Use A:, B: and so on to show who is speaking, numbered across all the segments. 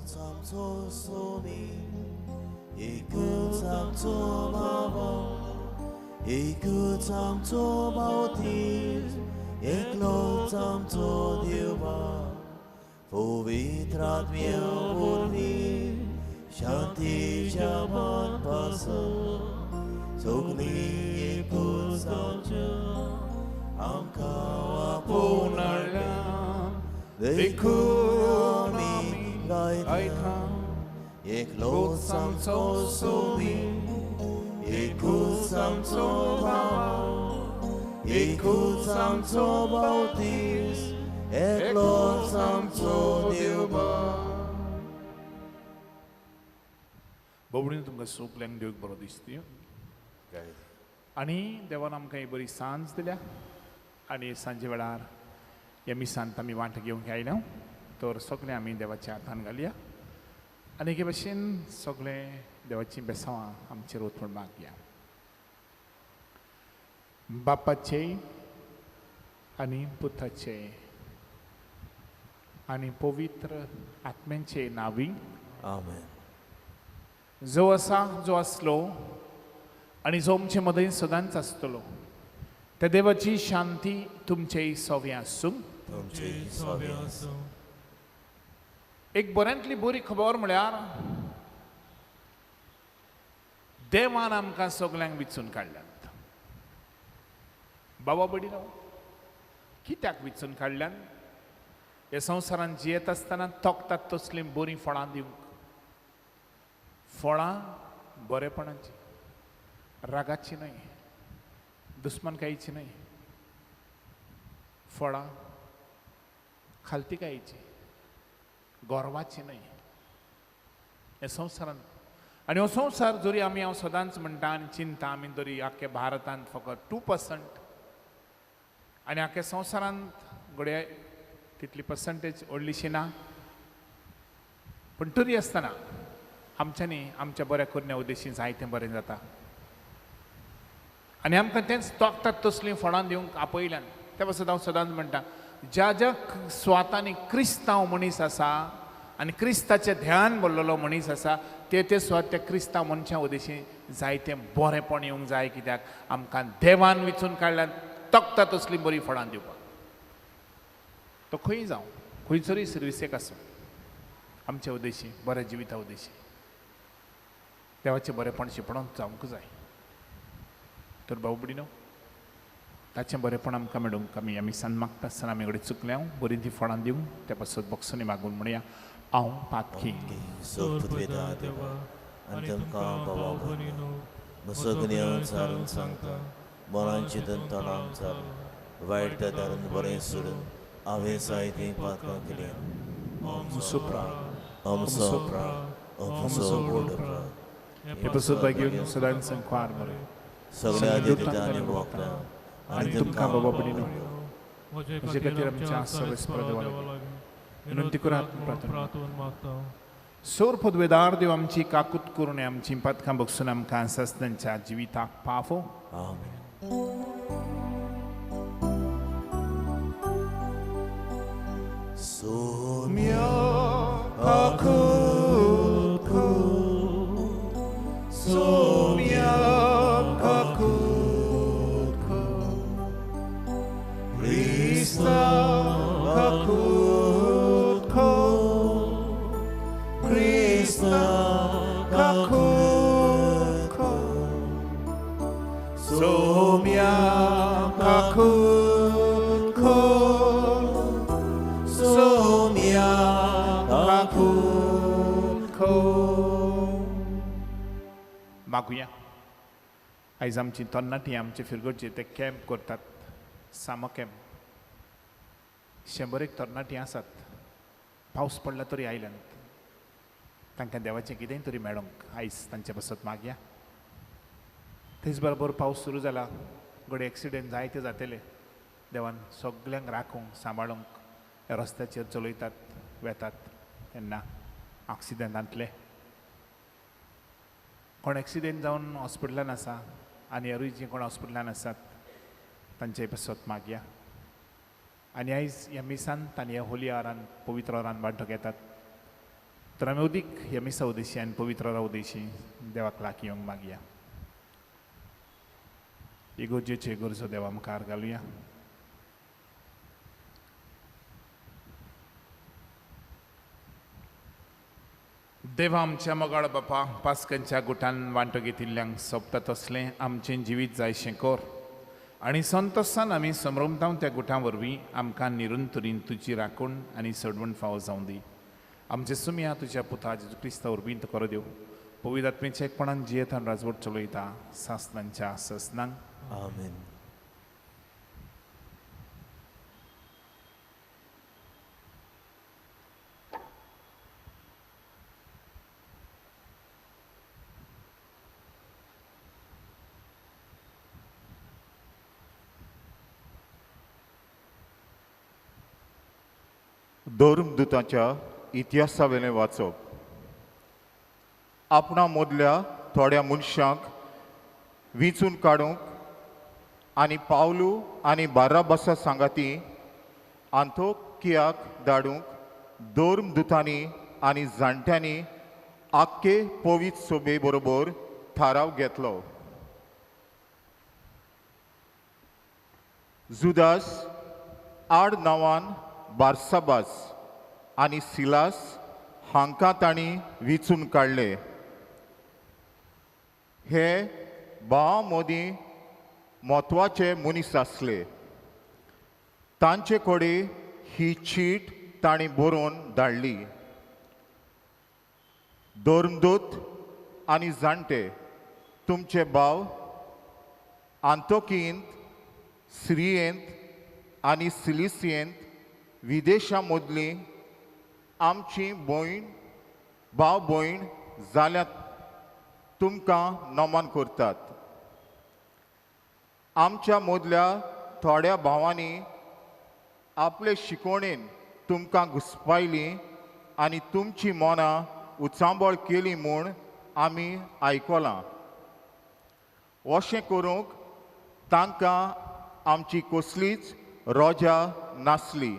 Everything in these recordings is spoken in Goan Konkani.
A: एकूच आमचो सोमी, एकूच आमचो बाबा, एकूच आमचो बावतीज, एकलोच आमचो देवा, पवित्र आत्म्या वरवीं शांतीच्या मन पासून सगळीं एकूच जावच्या आमकां आपोवन हाडल्या, देखून आमी गायता. एकलोच आमचो सोमी, एकूच आमचो बाबा, एकूच आमचो बावतीस, एकलोच आमचो देवा.
B: बाबडीन तुमकां सगल्यांक देवक बरो दिसती आनी देवान आमकां ही बरी सांज दिल्या आनी सांजे वेळार ह्या मिसांत आमी वांटो घेवंक आयल्या तर सगळें आमी देवाच्या हातान घालया आनी एके भशेन सगळें देवाचीं बेसांवां आमचेर वचून मागया. बापाचे आनी पुताचे आनी पवित्र आत्म्यांचे नांवी
A: आमेन.
B: जो आसा, जो आसलो आनी जो आमचे मदीं सदांच आसतलो त्या देवाची शांती तुमचेय सव्या आसूं.
A: तुमचेय सव्या आसूं.
B: एक बऱ्यांतली बरी खबर म्हळ्यार देवान आमकां सगल्यांक विचून काडल्यात. बाबा बडिलो कित्याक विचून काडल्यान? ह्या संवसारांत जियेत आसतना तोखतात तसलीं बरीं फळां दिवंक, फळां बरेपणाची, रागाची न्हय, दुस्मानकायेची न्हय, फळां खालतीकायेची, गोरवाची न्हय. ह्या संवसारांत आनी हो संवसार जरी आमी हांव सदांच म्हणटा आनी चिंता आमी जरी आख्या भारतांत फकत 2% आनी आख्या संवसारांत घडये तितली पर्संटेज व्हडलीशी ना, पूण तरी आसतना आमच्यांनी आमच्या बऱ्या करण्या उद्देशी जायतें बरें जाता आनी आमकां तेंच तोखतात तसलीं फळां दिवंक आपयल्यान. त्या पासत हांव सदांच म्हणटा ज्या ज्या स्वातांनी क्रिस्तांव मनीस आसा आनी क्रिस्ताचें ध्यान भरलेलो मनीस आसा ते ते स्वात त्या क्रिस्तांव मनशां उद्देशी जायतें बरेंपण येवंक जाय, कित्याक आमकां देवान विचून काडल्यान तोखता तसलीं बरीं फळां दिवपाक. तो खंय जावं, खंयसरूय सर्विसेक आसूं, आमच्या उद्देशी बऱ्या जिविता उद्देशी देवाचें बरेंपण शिंपडोवन जावंक जाय. तर भाऊ भयणीनो ताचें बरेंपण आमकां मेळूंक आमी आमी सान मागता आसतना आमी कडेन चुकल्या बरीं ती फळां दिवंक त्या पासत बॉक्सांनी मागून म्हणया. हांव पातकी
A: देवा आनी तुमकां बाबा भयणीनो सगळ्यांक सारून सांगता, मनान चिंतून तोंडान चालून वायट दारून बरें सोडून हांवें जायतीं पातकां केलीं. आमचो अपराध, आमचो व्हड अपराध.
B: हे पासत घेवन सदांच संकवार मरे
A: सगळ्या देवतांनी वखदां
B: आनी तुमकां बाबा भयणीनो म्हजे खातीर आमच्या सवेस्पर देवा विनंती करात प्रार्थना
C: मागता.
B: सोर पदवेदार देव आमची काकूत करून आमची पातकां बगसून आमकां सस्नांच्या जिविताक पावो.
A: आमेन. सोम्या काकूत कर, सोम्या काकूत कर, क्रिस्ता काकूत कर, क्रिस्ता काकूत कर, सोम्या काकूत कर, सोम्या काकूत कर.
B: मागुया. आयज आमची तरणाटी आमचे फिरगोचे ते कॅम्प करतात, सामो कॅम्प. 100 तरणाटी आसात, पावस पडला तरी आयल्यान तांकां देवाचें कितेंय तरी मेळोंक आयज तांचे पासत मागया. तेच बरोबर पावस सुरू जाला, घडये एक्सिडेंट जायते जातले, देवान सगल्यांक राखूंक सांबाळूंक ह्या रस्त्याचेर चलयतात वेतात तेन्ना एक्सिडेंटांतले कोण एक्सिडेंट जावन हॉस्पिटलान आसा आनी हेरूय जी कोण हॉस्पिटलान आसात तांचे पासत मागया. आनी आयज ह्या मिसान आनी ह्या होली आरान पवित्र आरान वांटो घेतात तर आमी अदीक ह्या मिसा उदेशी आनी पवित्र उदेशी देवाक लागीं येवंक मागया. इगोर्जेचे गरजो देवा मुखार घालुया. देवा आमच्या मोगाळ बापा, पास्कनच्या गुटान वांटो घेतिल्ल्यांक सोबता तसलें आमचें जिवीत जायशें कर आनी संतोसान आमी समरमताव त्या गुटां वरवीं आमकां निरंतरीन तुजी राखण आनी सोडवण फावो जावं दी. आमचे सुमया तुज्या पुता जेजू क्रिस्ता वरवीं तो करो देव. पवित्र आत्म्याच्या एकपणान जियेतान राजवट चलयता सासनांच्या ससनांक.
A: आमेन.
C: धर्मदुताच्या इतिहासावेलें वाचप. आपणा मदल्या थोड्या मनशांक विंचून काडूंक आनी पावलू आनी बाराबासा सांगाती आंतोकियाक धाडूंक धर्मदुतांनी आनी जाणट्यांनी आख्खे पवित्र सोबे बरोबर थाराव घेतलो. जुदास आड नांवान बार्साबास आनी सिलास हांकां तांणी विंचून काडले. हे भावां मदीं म्हत्वाचे मनीस आसले. तांचे कडेन ही चीट तांणी बरोवन धाडली. धर्मदूत आनी जाणटे तुमचे भाव आंतोकींत, सिरियेंत आनी सिलिसियेंत विदेशां मदली आमची भयण भाव भयण जाल्यार तुमकां नमन करतात. आमच्या मदल्या थोड्या भावांनी आपले शिकवणेन तुमकां घुसपायली आनी तुमची मनां उचांबळ केली म्हूण आमी आयकलां. अशें करूंक तांकां आमची कसलीच रोजा नासली.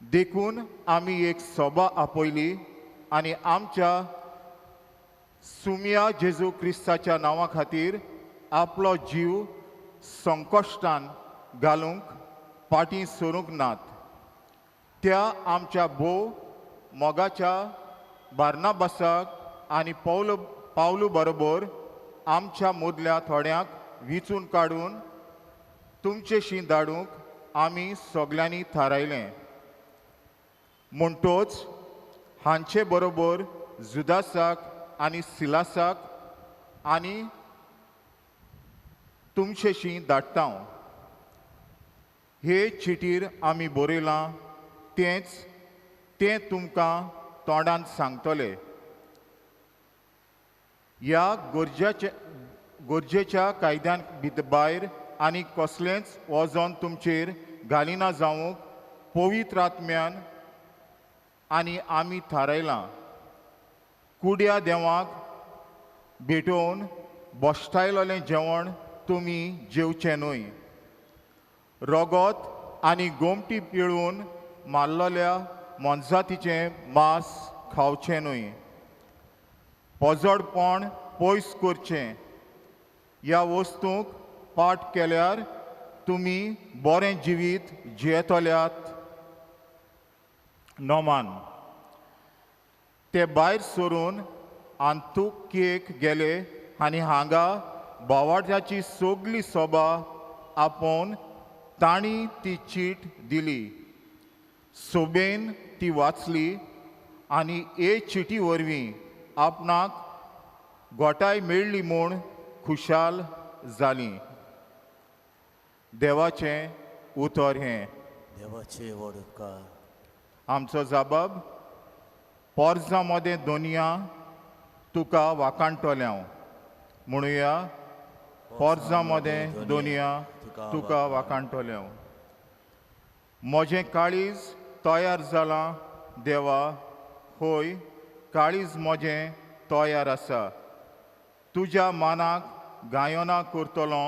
C: देखून आमी एक सभा आपयली आनी आमच्या सुमया जेजू क्रिस्ताच्या नांवा खातीर आपलो जीव संकश्टान घालूंक फाटीं सरूंक नात. त्या आमच्या भोव मोगाच्या बार्नाबासाक आनी पावलू बरोबर आमच्या मदल्या थोड्यांक विंचून काडून तुमचेशी धाडूंक आमी सगल्यांनी थारायलें. म्हणटोच हांचे बरोबर जुदासाक आनी सिलासाक आनी तुमचेशी धाडटा. हे चिटीर आमी बरयलां तेंच तें तुमकां तोंडान सांगतले. ह्या गरजेच्या कायद्यान भायर आनी कसलेंच वजन तुमचेर घालिना जावंक पवित्र आत्म्यान आनी आमी थारायलां. कुड्या देवाक भेटोवन बोश्टायलोलें जेवण तुमी जेवचें न्हय. रगत आनी गोमटी पिळून मारलेल्या मोनजातीचें मांस खावचें न्हय. पोजडपण पयस करचें. ह्या वस्तूंक पाठ केल्यार तुमी बरें जिवीत जियेतल्यात. नोमान ते भायर सरून आंतुकेक गेले आनी हांगा बोवाट्याची सगली सभा आपोवन तांणी ती चीट दिली. सोबेन ती वाचली आनी हे चिटी वरवीं आपणाक गोटाय मेळ्ळी म्हूण खुशाल जाली. देवाचें उतर हें.
A: देवाचे व्हड उपकार.
C: आमचो जबाब पोरजां मदें दोनया तुका वाकाणटलें हांव. म्हणुया, पोरजां मदें दोनया तुका वाकाणटलें हांव. म्हजें काळीज तयार जालां देवा, होय काळीज म्हजें तयार आसा. तुज्या मानाक गायनां करतलो,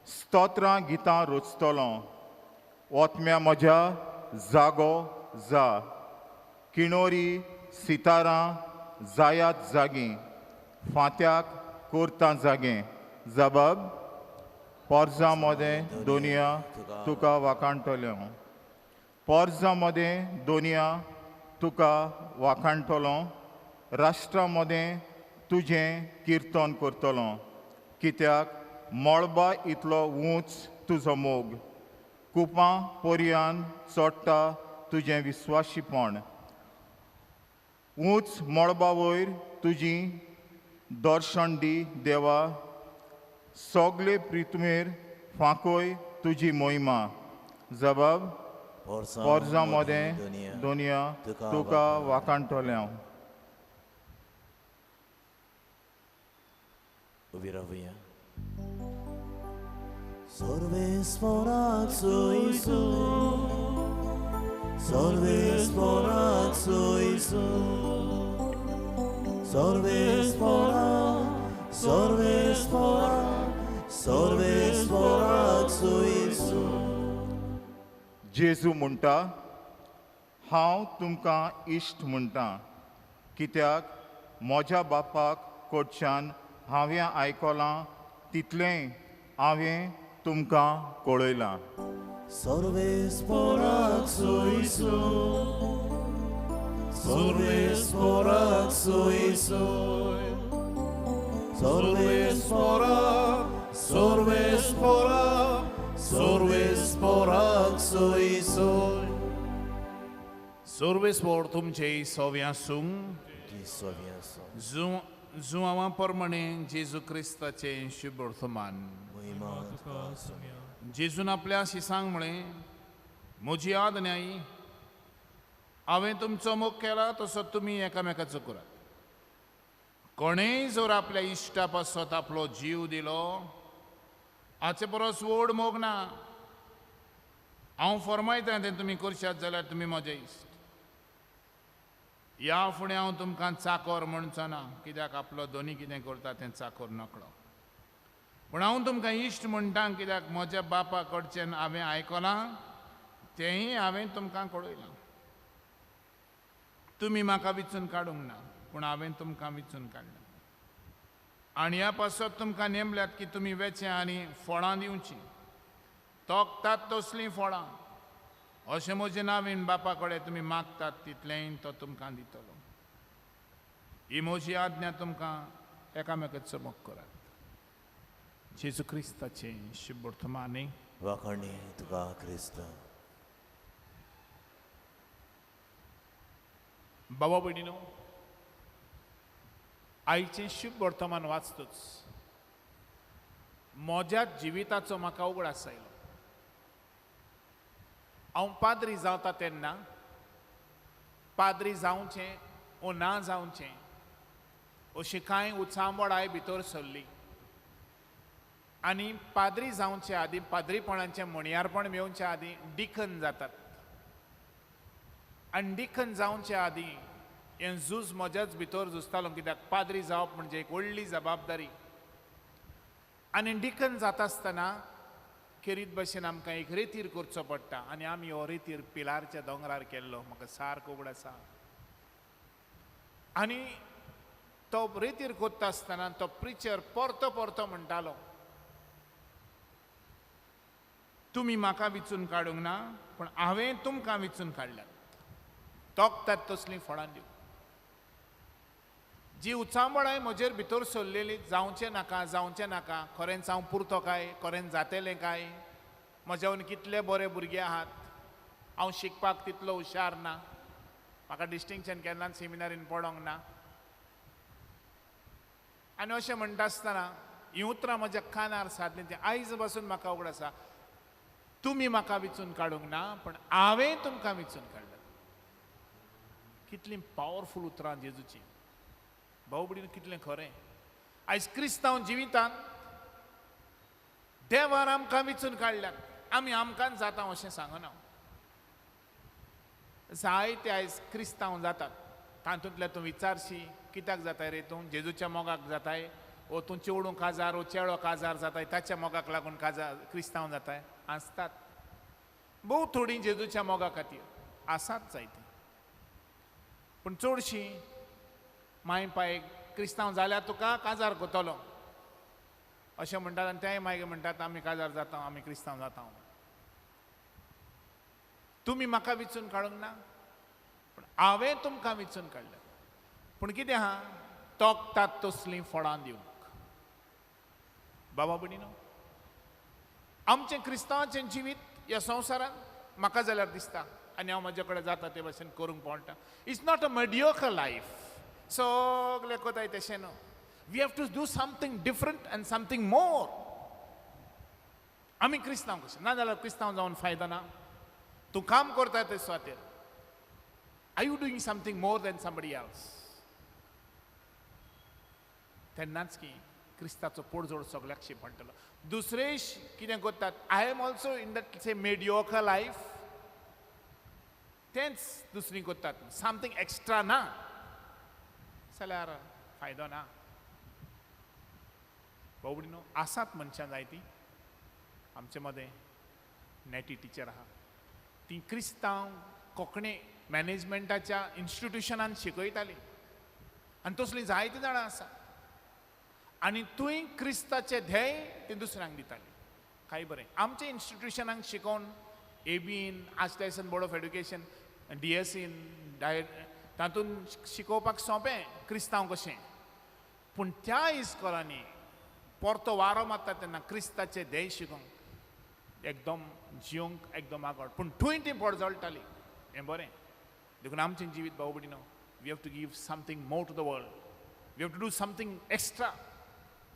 C: स्तोत्रां गितां रचतलो. ओतम्या म्हज्या जागो जा, किणोरी सितारां जायात जागी, फांत्याक करता जागे। जबाब पोरजा मदें दोनिया तुका वाखाणटलो, पोरजा मदें दोनिया तुका वाखाणटलो, राष्ट्रा मदें तुजें किर्तन करतलो, कित्याक मळबा इतलो ऊंच तुजो मोग, कुपां पर्यान चडटा तुजें विस्वाशीपण, ऊंच मळबा वयर तुजी दर्शन दी देवा, सगळे प्रितमेर फांकोय तुजी मोहिमा। जबाब पोरजा मदें दोनिया तुका वाखाणटलें हांव।
A: उबी रावया। सर्वेस्पराक सोयसो, सर्वेस्पराक सोयसो, सर्वेस्पराक, सर्वेस्पराक, सर्वेस्पराक सोयसो।
C: जेजू म्हणटा, हांव तुमकां इश्ट म्हणटा, कित्याक म्हज्या बापाक कडच्यान हांवें आयकलां तितलेंय हांवें तुमकां कळयलां।
A: सर्वेस्पराक सोयसो, सर्वेस्पराक सोयसो, सर्वेस्पराक, सर्वेस्पराक, सर्वेस्पराक सोयसो।
B: सर्वेस्पर तुमचे सव्या आसूं। जुआवा प्रमाणे जेजू क्रिस्ताचें शुभवर्तमान। जेजून आपल्या शिसांक म्हळें, म्हजी आज्ञा ही, हांवें तुमचो मोग केला तसो तुमी एकामेकाचो करात। कोणेय जर आपल्या इश्टा पासत आपलो जीव दिलो, हाचे परस व्हड मोग ना। हांव फर्मायता तें तुमी करशात जाल्यार तुमी म्हजे इश्ट। ह्या फुडें हांव तुमकां चाकोर म्हणचो ना, कित्याक आपलो दोनी कितें करता तें चाकोर नकळो। पूण हांव तुमकां इश्ट म्हणटा, कित्याक म्हज्या बापा कडच्यान हांवें आयकलां तेंय हांवें तुमकां कळयलां। तुमी म्हाका विचून काडूंक ना, पूण हांवें तुमकां विचून काडलां, आनी ह्या पासत तुमकां नेमल्यात की तुमी वेचें आनी फळां दिवचीं, तोखतात तसलीं फळां। अशें म्हजें नावीन बापा कडेन तुमी मागतात तितलेंय तो तुमकां दितलो। ही म्हजी आज्ञा तुमकां, एकामेकाचो मोग करात। जेजू क्रिस्ताचें शुभवर्तमान।
A: वाखाणी तुका क्रिस्त।
B: बाबा भयणीनो, आयचें शुभवर्तमान वाचतूच म्हज्या जिविताचो म्हाका उगडास आयलो। हांव पाद्री जावता तेन्ना पाद्री जावचें ओ ना जावचें अशी कांय उचांबळाय भितर सरली, आनी पाद्री जावचे आदीं, पाद्रीपणाचें म्हणयारपण मेळोवचे आदीं डिकन जातात, आनी डिकन जावचे आदीं हें झूज म्हज्याच भितर झुजतालो, कित्याक पाद्री जावप म्हणजे एक व्हडली जबाबदारी। आनी डिकन जाता आसतना खेरीत भशेन आमकां एक रेतीर करचो पडटा, आनी आमी हो रेतीर पिलारच्या दोंगरार केल्लो, म्हाका सारको उगड आसा। आनी तो रेतीर करता आसतना तो प्रिचर परतो परतो म्हणटालो, तुमी म्हाका विचून काडूंक ना, पूण हांवें तुमकां विचून काडल्यात, तोखतात तसलीं फळां दिवं। जी उचांबळाय म्हजेर भितर सरलेली, जावचें नाका, जावचें नाका, खरेंच हांव पुरतो काय, खरेंच जातलें काय, म्हज्यावन कितले बरे भुरगे आहात, हांव शिकपाक तितलो हुशार ना, म्हाका डिस्टिंक्शन केन्नाच सेमिनारीन पडोंक ना। आनी अशें म्हणटा आसतना हीं उतरां म्हज्या कानार सादलीं, तीं आयज पासून म्हाका उगड आसा, तुमी म्हाका विचून काडूंक ना, पूण हांवें तुमकां विचून काडलें। कितलीं पावरफूल उतरां जेजूचीं। भाऊ भयणीनो, कितलें खरें। आयज क्रिस्तांव जिवितांत देवान आमकां विचून काडल्यात, आमी आमकांच जाता अशें सांगना। जायते आयज क्रिस्तांव जातात, तातूंतल्यान तूं विचारशी कित्याक जाताय रे तूं, जेजूच्या मोगाक जाताय, ओ तूं चेडूं काजार ओ चेडो काजार जाताय ताच्या मोगाक लागून काजार क्रिस्तांव जाताय आसतात। भोव थोडीं जेजूच्या मोगा खातीर आसात जायतीं। पूण चडशीं माय पाय क्रिस्तांव जाल्यार तुका काजार कोतलो अशें म्हणटात आनी तेय मागीर म्हणटात आमी काजार जाता, आमी क्रिस्तांव जाता. तुमी म्हाका विचून काडूंक ना, पूण हांवें तुमकां विचून काडलें. पूण कितें आहा, तोखतात तसलीं फळां दिवंक. बाबा भयणीनो, आमचें क्रिस्तांवाचें जिवीत ह्या संवसारांत म्हाका जाल्यार दिसता आनी हांव म्हजे कडेन जाता ते भाशेन करूंक पळटा. It's not a mediocre life. सगळे कोताय तशें न्हू. We have to do something different and something more. आमी क्रिस्तांव कशें ना जाल्यार क्रिस्तांव जावन फायदो ना. तूं काम करता ते सुवातेर, are you doing something more than somebody else? तेन्नाच की क्रिस्ताचो पोडजोड सगळ्याक शिंपडटलो. दुसरेश कितें करतात, I am also in that same mediocre life, तेंच दुसरी करतात, समथींग एक्स्ट्रा ना जाल्यार फायदो ना. बाबडीनो, आसात मनशां जायतीं आमचे मदें, नेटी टिचर आहा, ती क्रिस्तांव कोंकणी मॅनेजमेंटाच्या इन्स्टिट्युशनान शिकयताली आनी तसलीं जायतीं जाणां आसा. आनी तुंय क्रिस्ताचें ध्येय ती दुसऱ्यांक दिताली. काय बरें आमच्या इन्स्टिट्युशनाक शिकोवन एबीन, archdiocesan board of education, डीएसईन, diet, तातूंत शिकोवपाक सोंपें क्रिस्तांव कशें. पूण त्या इस्कोलांनी परतो वारो मारता तेन्ना क्रिस्ताचें ध्येय शिकोवंक एकदम जिवंक एकदम आगड, पूण थंय ती पडजळटाली. हें बरें. देखून आमचें जिवीत भाव भयणीनो, we have to give something more to the world, we have to do something extra.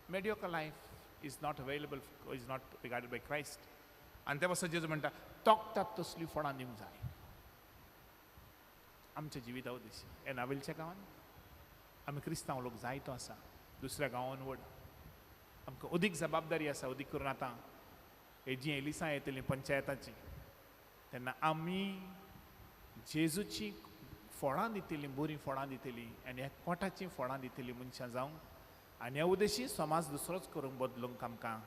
B: Mediocre life is not available, is not regarded by Christ. आनी ते पासत जेजू म्हणटा तोखतात तसलीं फळां दिवंक जाय आमच्या जिविता उद्देशी. हे नावेलच्या गांवांत आमी क्रिस्तांव लोक जायतो आसा, दुसऱ्या गांवान व्हड आमकां अदीक जबाबदारी आसा. अदीक करून आतां हेजी एलिसां येतलीं पंचायताची, तेन्ना आमी जेजूची फळां दितलीं, बरीं फळां दितलीं आनी ह्या कोटाचीं फळां दितलीं मनशां जावंक. आनी ह्या उद्देशी समाज दुसरोच करूंक बदलूंक आमकां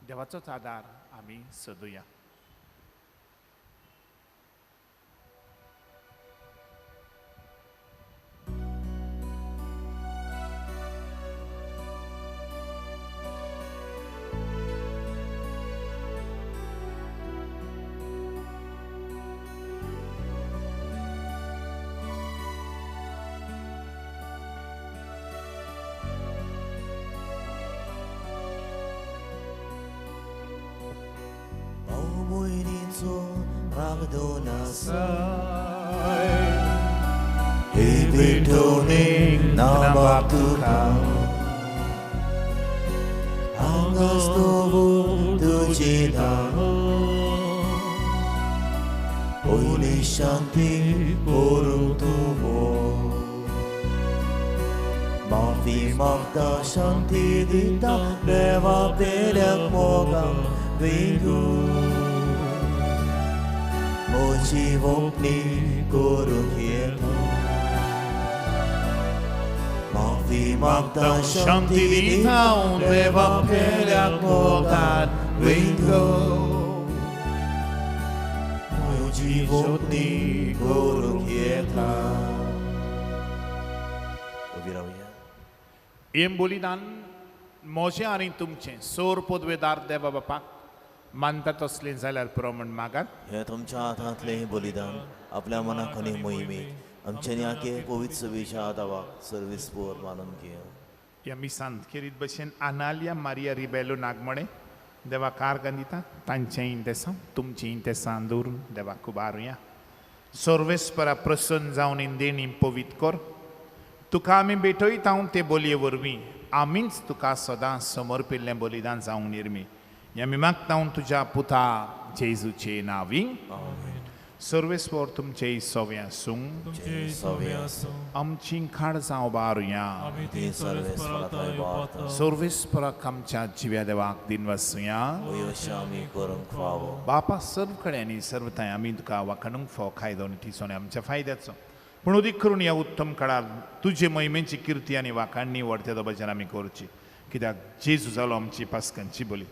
B: देवाचोच आदार आमी सोदुया.
A: शांती करूं तूं माफी मागता, शांती दिता, देवा पेल्याक मोगान विंगू म्हजी वोपणी करूंक येता. माफी मागता, शांती दिता, देवा पेल्याक मोगान विंगू म्हजी वोपणी करूंक येता. उबी रावया.
B: हें बलिदान म्हजें आनी तुमचें सोर पदवेदार देवा बापाक मानता तसलें जाल्यार पुरो म्हण मागात.
A: हें तुमच्या हातांतलें बलिदान आपल्या मनाक आनी मोहिमेक आमच्या न्याके पवित्र सभेच्या आदावाक सर्वीस पोर मानून घेया.
B: ह्या मिसांत खेरीत भशेन आनालिया मारिया रिबेलो नागमणे देवा कारगान दिता तांचें इंतेसांव तुमचें इंतेसां दवरून देवाक उबारुया. सर्वेस्परा प्रसन्न जावन ही देणी पवित्र कर, तुका आमी भेटयता ते बोलये वरवीं आमीच तुका सदां समर्पिल्लें बलिदान जावंक निर्मी. हें आमी मागता तुज्या पुता जेजूचे नांवी. सर्वेस्पर तुमचे सवे आसूं, आमची काळजां उबारुया. सर्वेस्पराक आमच्या जिव्या देवाक दिनवासुया. बापा सर्व कडेन आनी सर्व थंय आमी तुका वाखाणूंक फावो कायदो आनी तिचो आनी आमच्या फायद्याचो, पूण अदीक करून ह्या उत्तम काळार तुजे मोहिमेची किर्ती आनी वाखाणणी व्हडत्या दबाज्यान आमी करची. कित्याक जेजू जालो आमची पास्कांची बली,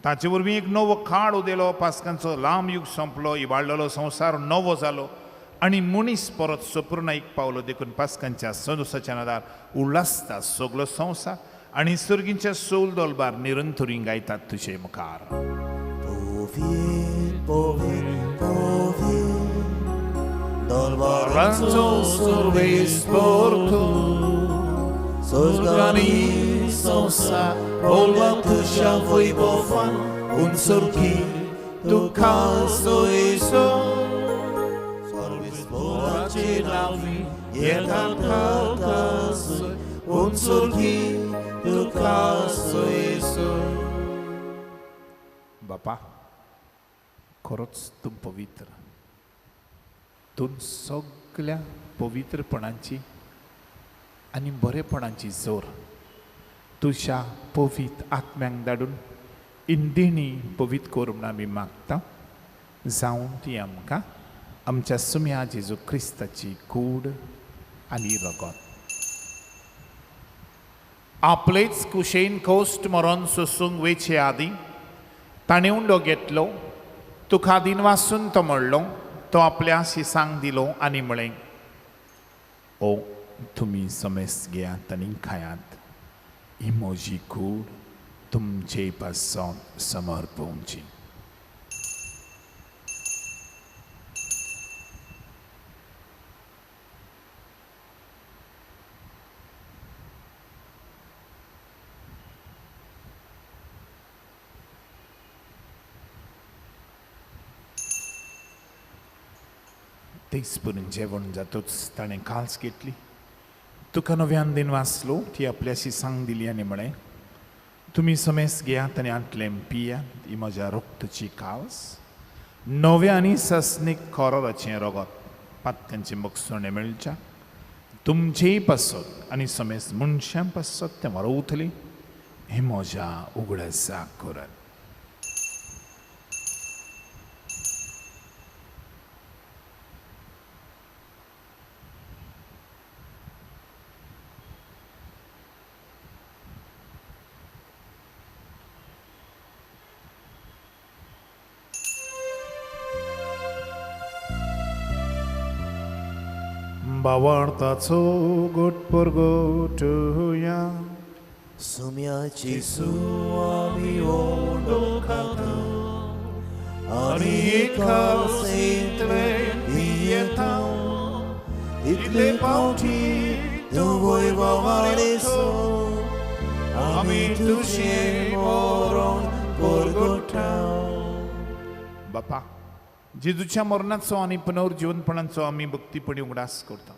B: ताचे वरवीं एक नवो काळ उदेलो, पास्कांचो लांब युग सोंपलो, इबाडलेलो संवसार नवो जालो. आनी मनीस परत सोपूर्णाईक पावलो देखून पास्कांच्या संदोसाच्या नादार उल्हासता सगलो संवसार आनी सर्गींच्या सोल दोलबार निरंतरी गायतात तुजे मुखार.
A: पोवीत पोवीत पोवीत दरबारांचो सर्वेस्पोर तूं स्वर्गानी संवसार भोला तुज्या वैभवान उंचुरकी तुका सोयसो सर्वेस्पोराचे नांवी येता तुका उंचुरकी तुका सोयसो.
B: बापा खरोच तूं पवित्र, तूं सगल्या पवित्रपणाची आनी बरेपणाची जोर तुज्या पवित्र आत्म्यांक धाडून इंदिणी पवित्र कर म्हूण आमी मागता. जावन ती आमकां आमच्या सुम्या जेजू क्रिस्ताची कूड आनी रगत आपलेच कुशेन कोश्ट मरोन सोसूंक वेचे आदीं ताणें उंडो घेतलो, तुका दिन वासून तो म्हणलो, तो आपल्या शिसांक दिलो आनी म्हळें, ओ तुमी समेस घेयात आनी खायात, ही म्हजी कूड तुमचे पासून समर्पवची. तेच पुरून जेवण जातूच ताणें काल्स घेतली, तुका नव्यान दिन वाचलो, ती आपल्याशी सांग दिली आनी म्हळें, तुमी समेस घेयात आनी आंतलें पियात, ही म्हज्या रक्तची काल्स, नव्या आनी ससनीक कोरोराचें रगत पात्यांचें बक्षणें मेळच्या तुमचेय पासत आनी समेस मनशां पासत तें वरवतली, हें म्हज्या उगडासाक करात. बावार्थाचो गोट परगोटया
A: सुम्याची सुवामी ओंडो खाता आनी एका पियेता इतले पावटी तूं वैभवाने सो आमी तुजें मरण परगोटा.
B: बापा जेजूच्या मरणाचो आनी पुनर्जिवनपणाचो आमी भक्तीपणी उगडास करता.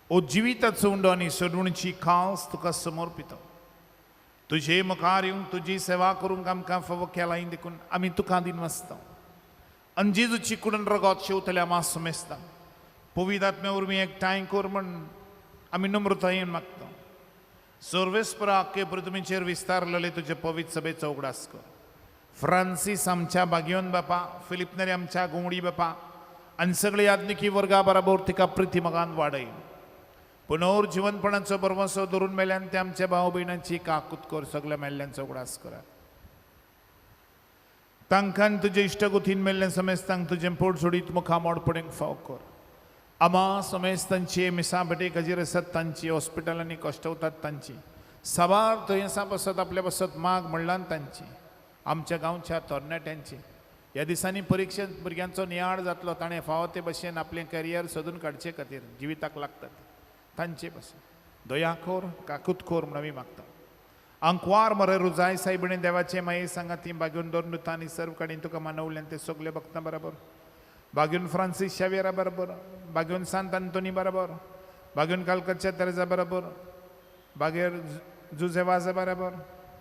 B: ओ जिविताचो उंडो आनी सोडवणीची खास तुका समर्पिता. तुजे मुखार येवंक तुजी सेवा करूंक आमकां फावो केलाय देखून आमी तुका दिन वाचता. आनी जेजूची कुडून रगत शेवतल्या मास समेस्ता पवित्र आत्म्या वरवीं एकठांय कर म्हण आमी नम्रतायेन मागता. सर्वेस्परा आख्खे पृथ्वीचेर विस्तारलेले तुजे पवित्र सभेचो उगडास कर. फ्रांसीस आमच्या बागियोन बापा, फिलिपनरी आमच्या घुंवडी बापा आनी सगळे याज्ञिकी वर्गा बराबर तिका प्रिती मगान वाडय. पुनर्जिवनपणाचो भरवंसो धरून मेल्यान ते आमच्या भाव भयणांची काकूत कर, सगळ्या मेल्ल्यांचो उगडास करात. तांकां तुजे इश्टगुतीन मेल्ल्या समेस्तांक तुजें पोट सोडीत मुखामोड पडूंक फाव कर. आमा समेस्तांची मिसां भेटे गजीर आसात तांची, हॉस्पिटलांनी कश्टवतात तांची, साबार दुयेंसां पासत आपल्या पासत माग म्हणलान तांची, आमच्या गांवच्या तरणाट्यांची. ह्या दिसांनी परिक्षेंत भुरग्यांचो नियाळ जातलो, ताणें फावो ते भशेन आपलें करियर सोदून काडचे खातीर जिविताक लागतात तांचे भशेन दया कर, काकूत कर म्हूण आमी मागता. आंकवार मरे रुजाय सायबिणे देवाचे माये सांगा ती बागेवन दोन आनी सर्व कडेन तुका मानवल्यान ते सगळे भक्तां बरोबर, बागेवन फ्रांसीस शावेरा बरोबर, बागेवन सांत आंतोनी बरोबर, बागेवन कालकतच्या तेरेजा बरोबर, बागेर जुजे वाजा बरोबर,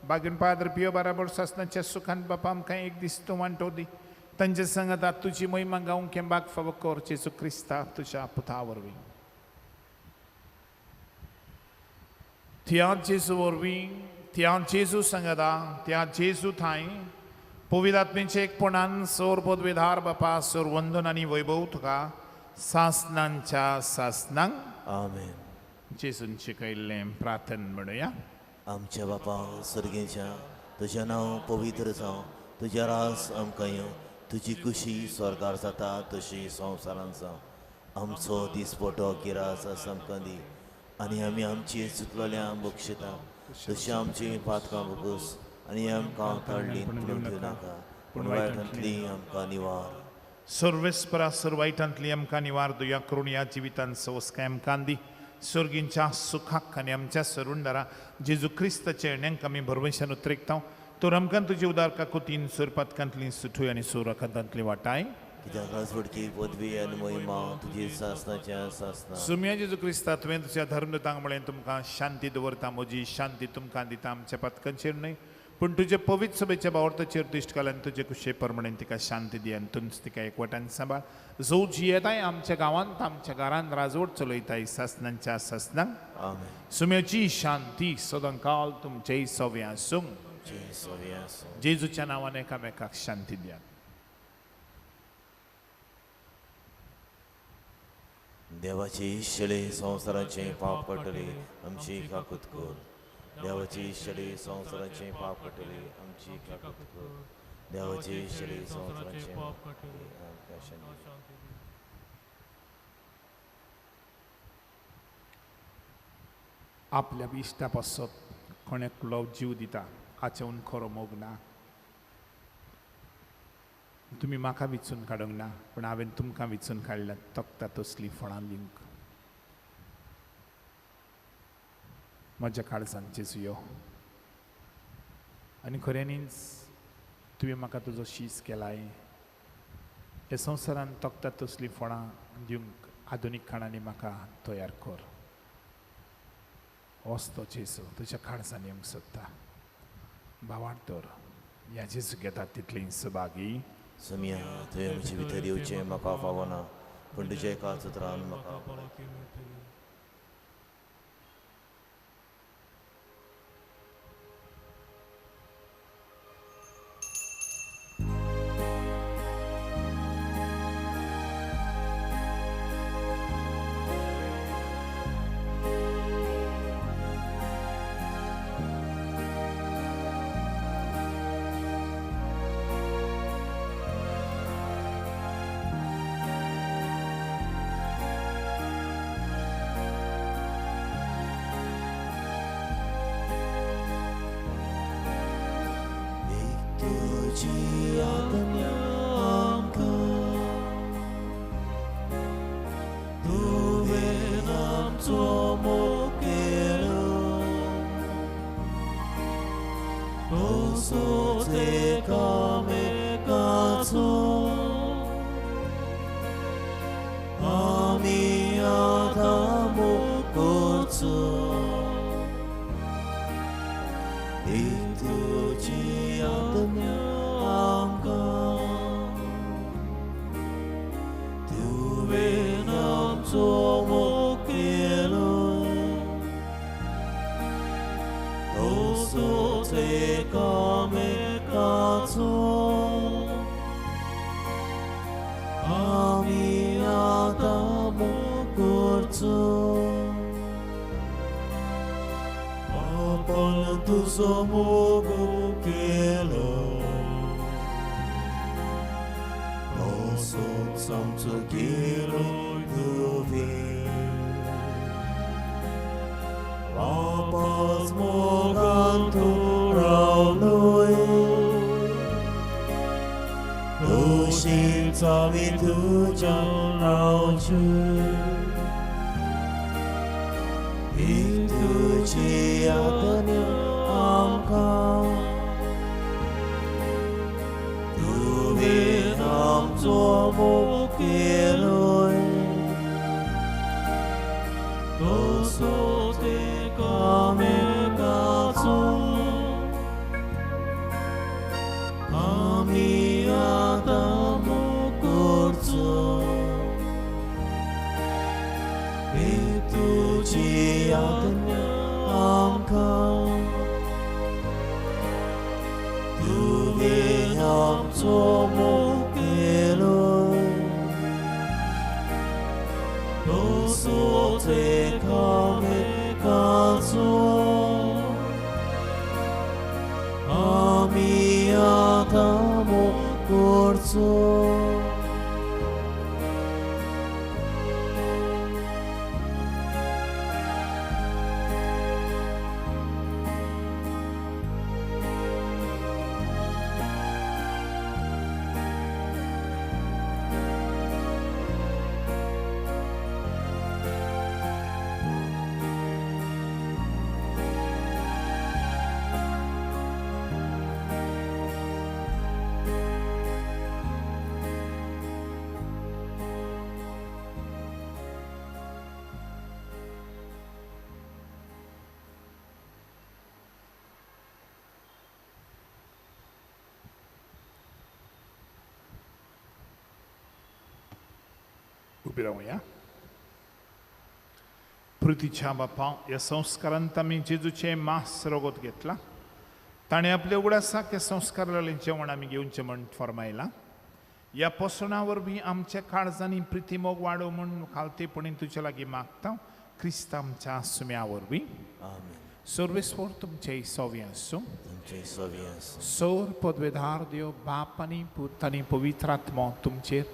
B: बागेवन पाद्र पियो बरोबर सासनाच्या सुखान बापा आमकां एक दीस तूं वांटो दी. तांचे सांगात तुजी महिमा गावंक केंबाक फावो कर जेजू क्रिस्ता तुज्या पुता वरवीं. त्या जेजू वरवीं, त्या जेजू सांगता, त्या जेजू थांय पवित्र आत्म्याचे एकपणान सोर पदवीधार बापा सोर वंदन आनी वैभव तुका सासनांच्या सासनांक.
A: आमेन.
B: जेजून शिकयल्लें प्रार्थन म्हणुया.
A: आमच्या बापा सर्गेच्या, तुजें नांव पवित्र जावं, तुजें रास आमकां येवं, तुजी खुशी स्वर्गार जाता तशी संवसारांत जावं. आमचो दिसपटो गिरास आमकां दी आनी आमी आमची चुकलेल्या बक्षिता तशी आमची पातकां बगूस आनी आमकां ताडली दिवं नाका पूण वायटांतली आमकां निवार.
B: सर्वेस्परा सर्वायटांतली आमकां निवार दुया करून ह्या जिवितान सवस्काय आमकां दी. सर्गींच्या सुखाक आनी आमच्या सरुंदारा जेजू क्रिस्ताच्या येण्यांक आमी भरवंशान उतरेकता. तर आमकां तुजी उदार काकुतीन सुरपातकांतली सुठूय आनी सुरखातांतली वाटाय.
A: कित्याक राजवटकी पदवी आनी महिमा तुजी सासनाच्या सासना.
B: सुम्या जेजू क्रिस्ता तुवें तुज्या धर्मदूतांक म्हळें तुमकां शांती दवरता, म्हजी शांती तुमकां दिता. आमच्या पातकांचेर न्हय पूण तुजे पवित्र सभेच्या बावडताचेर दिश्ट घाल आनी तुजे कुशे प्रमाणे तिका शांती दी आनी तुमच तिका एकवटान सांबाळ. जो जियेताय आमच्या गांवांत आमच्या घरांत राजवट चलयताय सासनांच्या सासनांक.
A: आमेन.
B: सुम्याची शांती सदांकाल तुमचेय सवे आसूं.
A: सवे आसूं.
B: जेजूच्या नांवान एकामेकाक शांती दियात.
A: देवाची शले संवसाराचें पाप पडटले आमची काकूत कर. देवाची शले संवसाराचें पाप पडटले आमची काकूत कर. देवाची शले संवसाराचें पाप पडटले आमकां शांती दी.
B: आपल्या इश्टा पासत कोण एकलो जीव दिता हाचें खरो मोग ना. तुमी म्हाका विचून काडूंक ना पूण हांवें तुमकां विचून काडल्या तकता तसलीं फळां दिवंक. म्हज्या काळजान जेजू यो आनी खऱ्यांनीच तुवें म्हाका तुजो शीस केलाय. हे संवसारान तकता तसलीं फळां दिवंक आधुनीक खाणांनी म्हाका तयार कर. होच तो जेजू तुज्या काळजान येवंक सोदता. भावार्थ तर ह्या जेजू घेतात तितलीं सभागी.
A: सुम्या तुवें म्हजे भितर येवचें म्हाका फावना पूण तुज्या एकाच उतरान म्हाका भलायकी मेळटली.
B: उबी रावया. पृथ्वीच्या बापा, ह्या संस्कारांत आमी जेजूचें मांस रगत घेतलां. ताणें आपल्या उगडासाक ह्या संस्कारांतलें जेवण आमी घेवचें म्हण फर्मायलां. ह्या पोसणा वरवीं आमच्या काळजांनी प्रितीमोग वाडो म्हूण खालतेपणी तुजे लागीं मागता, क्रिस्त आमच्या सुम्या वरवीं.
A: आमेन.
B: सर्वेस्वर तुमचे सवी आसूं.
A: तुमचे सवी आसूं.
B: सौर पदवेधार देव बाप आनी पूत आनी पवित्र आत्मो तुमचेर,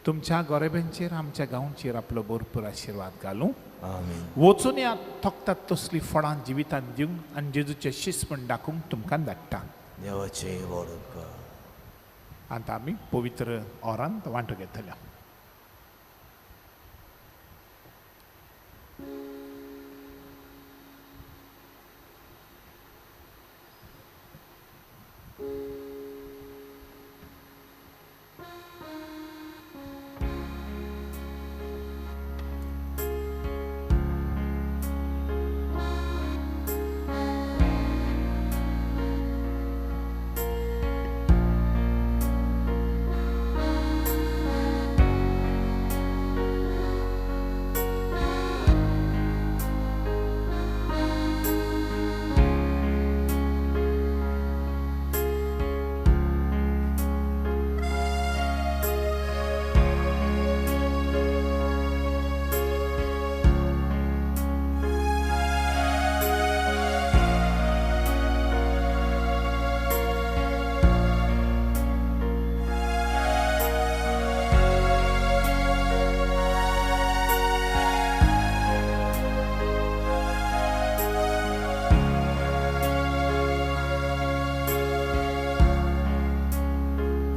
B: तुमच्या गोरेबांचेर, आमच्या गांवचेर आपलो भरपूर आशिर्वाद घालूं.
A: आमेन.
B: वचून या थकतात तसलीं फळां जिवितांत दिवंक आनी जेजूचें शिस्त म्हण दाखोवंक तुमकां धाडटा.
A: देवाचे व्हड उपकार.
B: आतां आमी पवित्र ओरांत वांटो घेतल्या.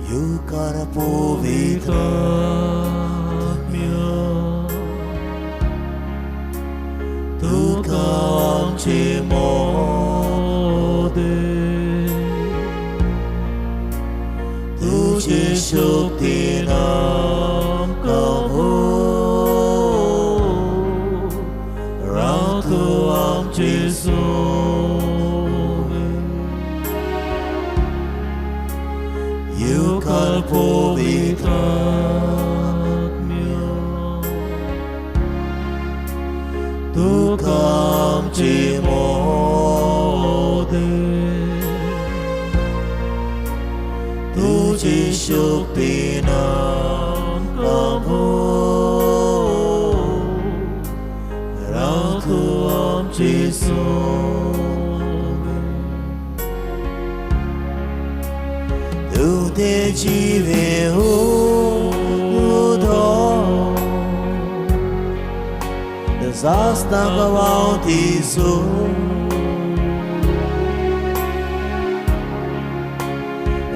A: युकार पवित्र आत्म्या, तुका आमचे मोदे, तुजे शक्तीन आमकां भर, राव तूं आमचे सोवे. युकार पवित्र आत्म्या, तुका आमचे मोदे, तुजी शक्तीन आमकां भर, राव तूं आमचे सोवे. तूं ते जिवे उदक, सास्ताक व्हांवती सून,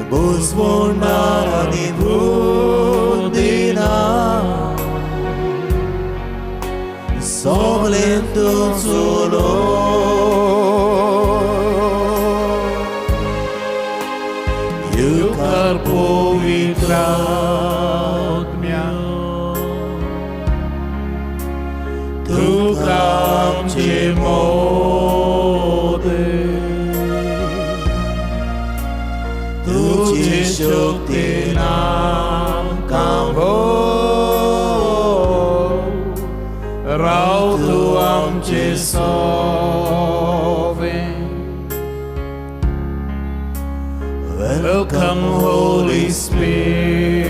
A: बुजवणार आनी बुद्दिना, सगळें तूं चलो.
B: युकार पवित्र आत्म्या, तुका आमचे मोदे,
A: तुजी शक्तीन आमकां
B: भर, राव तूं आमचे सोवे. Welcome, Holy Spirit.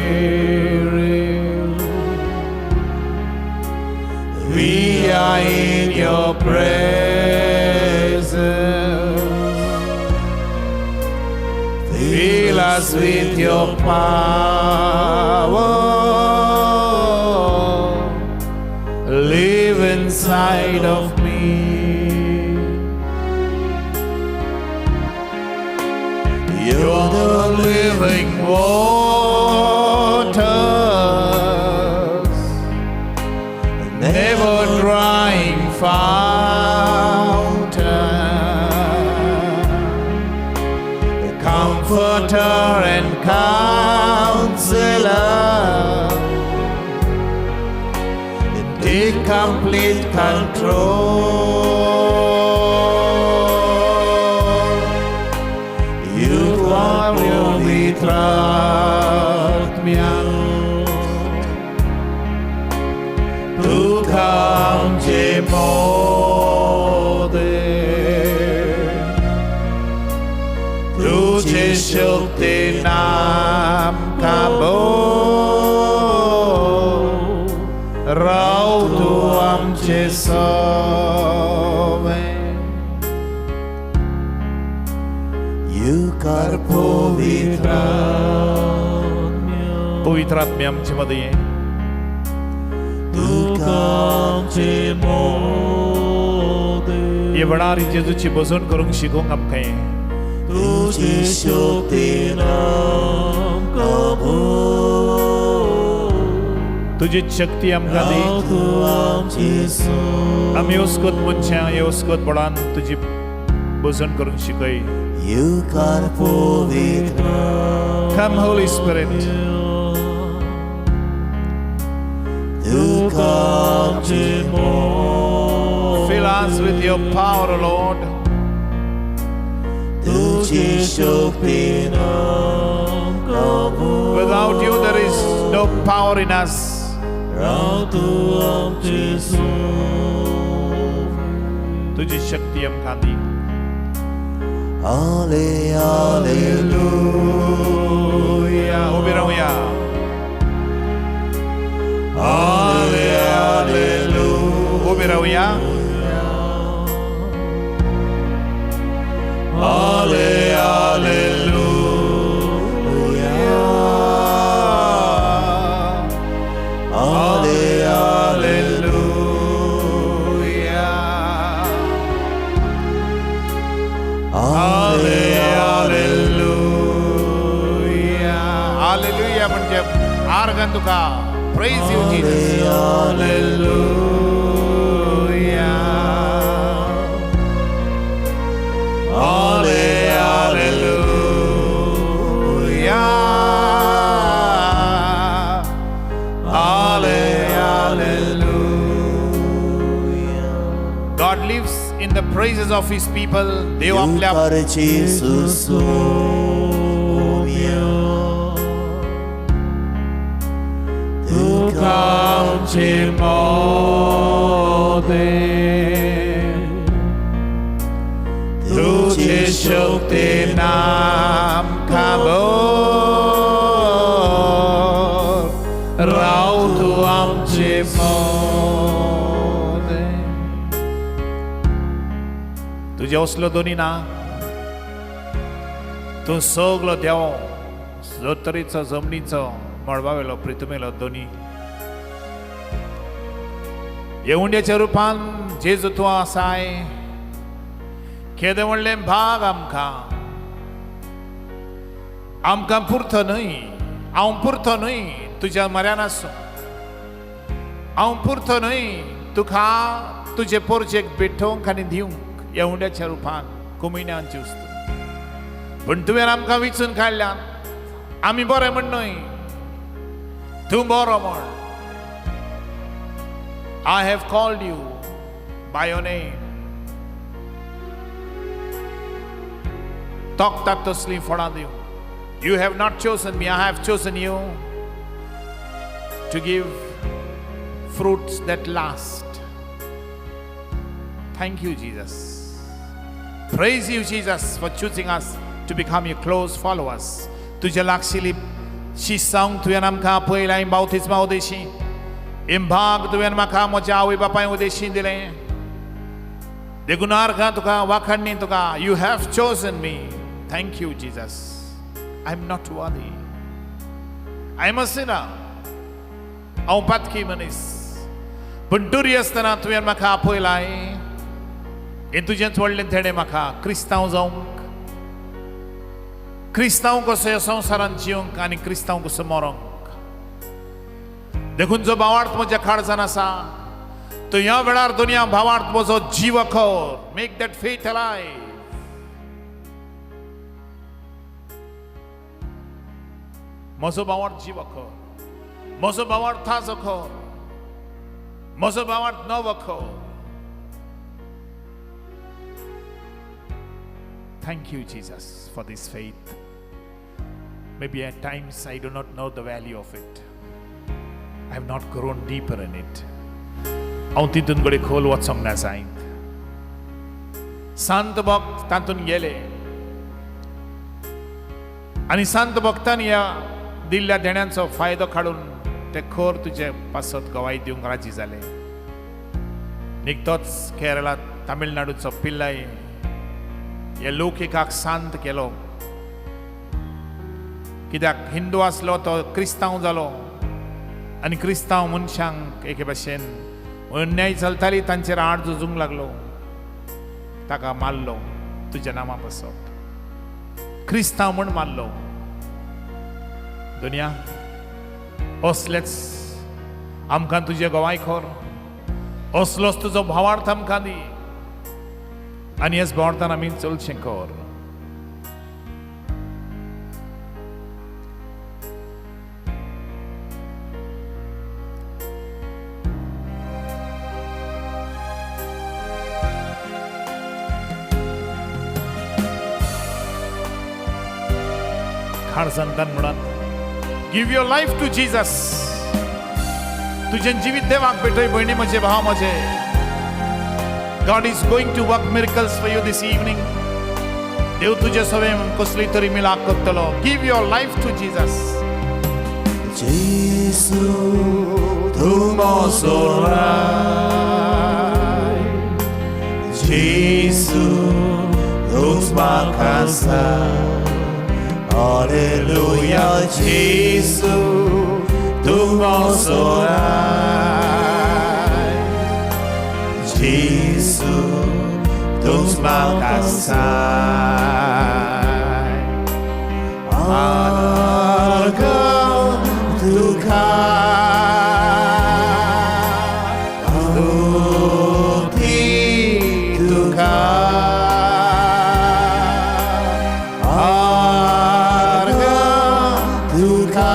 B: We are in your presence. Fill us with your power. Live inside of me. You're the living waters, never drying fountain, the comforter and counselor. Take complete control. You are पवित्र आत्म्या, शक्तीन आमकां भर, राव तूं आमचे सवे.
A: युकार पवित्र
B: पवित्र आत्मे आमचे मदें
A: तुका आमचे मोदे
B: हे वेळार जेजूची भजन करूंक शिकोवंक आमकां हें.
A: तुजी शक्तीन आमकां भर,
B: तुजी शक्ती आमकां दी.
A: राव तूं आमचे सवे.
B: आमी वस्कत मनशां हे वस्कत बळान तुजी भजन करूंक शिकय.
A: युकार पवित्र
B: Come, Holy Spirit.
A: तुका आमचे मोदे
B: Fill us with your power, O Lord.
A: तुजी शक्तीन आमकां भर,
B: Without you, there is no power in us.
A: राव तूं आमचे सवे.
B: तुजी शक्ती आमकां दी.
A: आले आलेलुया
B: उबी रावया.
A: आले आलेलुया
B: उबी रावया.
A: आले आलेलुया आले
B: Hallelujah.
A: आले
B: Hallelujah. Hallelujah म्हणजे आर्गां तुका. Praise you, Jesus. Hallelujah.
A: आले
B: Hallelujah. Hallelujah. God lives in the praises of his people. देव आपल्या
A: युकारची सुसोम्या तुका
B: आमचे मोदे तुझे शक्तीन आमकां भर, राव तूं आमचे मोदे. तुजे असलो दोनी ना, तूं सगलो देव धर्तरेचो जमनीचो मळबावेलो प्रितुमेलो दोनी. येवंड्याच्या रुपान जेजू तूं आसाय, केदें व्हडलें भाग आमकां. आमकां पुरतो न्हय, हांव पुरतो न्हय तुज्या म्हऱ्यान आसूं, हांव पुरतो न्हय तुका तुजे पोरजेक भेटोवंक आनी दिवंक येवंड्याच्या रुपान कुमिण्यांची वस्तू. पूण तुवें आमकां विचून काडल्या. आमी बरें म्हण न्हय, तूं बरो म्हण. I have called you by your name. तोखतात तसलीं फळां दिवं. You have not chosen me, I have chosen you to give fruits that last. Thank you, Jesus. Praise you, Jesus, for choosing us to become your close followers. तुज्या लागशिली शिसांक तुवें आमकां आपयलां बावतिज्मा उदेशी. हें भाग तुवें म्हाका म्हज्या आवय बापाय उदेशी दिलें. देखून आर्गां तुका, वाखाणणी तुका. You have chosen me. Thank you, Jesus. I am not worthy. I am a sinner. हांव पातकी मनीस, पूण दुरी आसतना तुवें म्हाका आपयलाय. हें तुजेंच व्हडलें तेणें म्हाका क्रिस्तांव जावंक, क्रिस्तांव कसो ह्या संवसारांत जिवंक आनी क्रिस्तांव कसो मरोंक. देखून जो भावार्थ म्हज्या काळजान आसा तो ह्या वेळार दुनिया भावार्थ म्हजो जीव कर. Make that faith alive. म्हजो भावार्थ जीव कर, म्हजो भावार्थ ताजो कर, म्हजो भावार्थ नवो कर. Thank you, Jesus, for this faith. Maybe at times I do not know the value of it. I have not grown deeper in it. हांव तितून कडेन खोल वचोंक ना जायत. संत भक्त तातूंत गेले. आनी संत भक्तांनी ह्या दिल्ल्या देण्यांचो फायदो काडून ते खर तुजे पासत गवाय दिवंक राजी जाले. निकतोच केरळांत तामिळनाडूचो पिल्लाय हे लौकिकाक शांत केलो. कित्याक हिंदू आसलो तो क्रिस्तांव जालो आनी क्रिस्तांव मनशांक एके भाशेन अन्याय चलताली तांचेर आड झुजूंक लागलो. ताका मारलो तुज्या नामा पासत, क्रिस्तांव म्हूण मारलो. दुनिया असलेच आमकां तुजे गवाय खर, असलोच तुजो भावार्थ आमकां दी आनी हेच भावार्थान आमी चलचें कर. खारसंतान म्हणत, give your life to Jesus. तुजें जिवीत देवाक भेटय भयणी म्हजे, भाव म्हजे. God is going to work miracles for you this evening. देव तुजे सवें कसली तरी मिलाक करतलो. Give your life to Jesus.
A: Jesu तूं म्हजो राय, जेजू तूंच म्हाका जाय. Alleluia, Jesu, तूं म्हजो राय, जेजू तूंच म्हाका जाय. आर्गां तुका, स्तुती तुका, आर्गां तुका,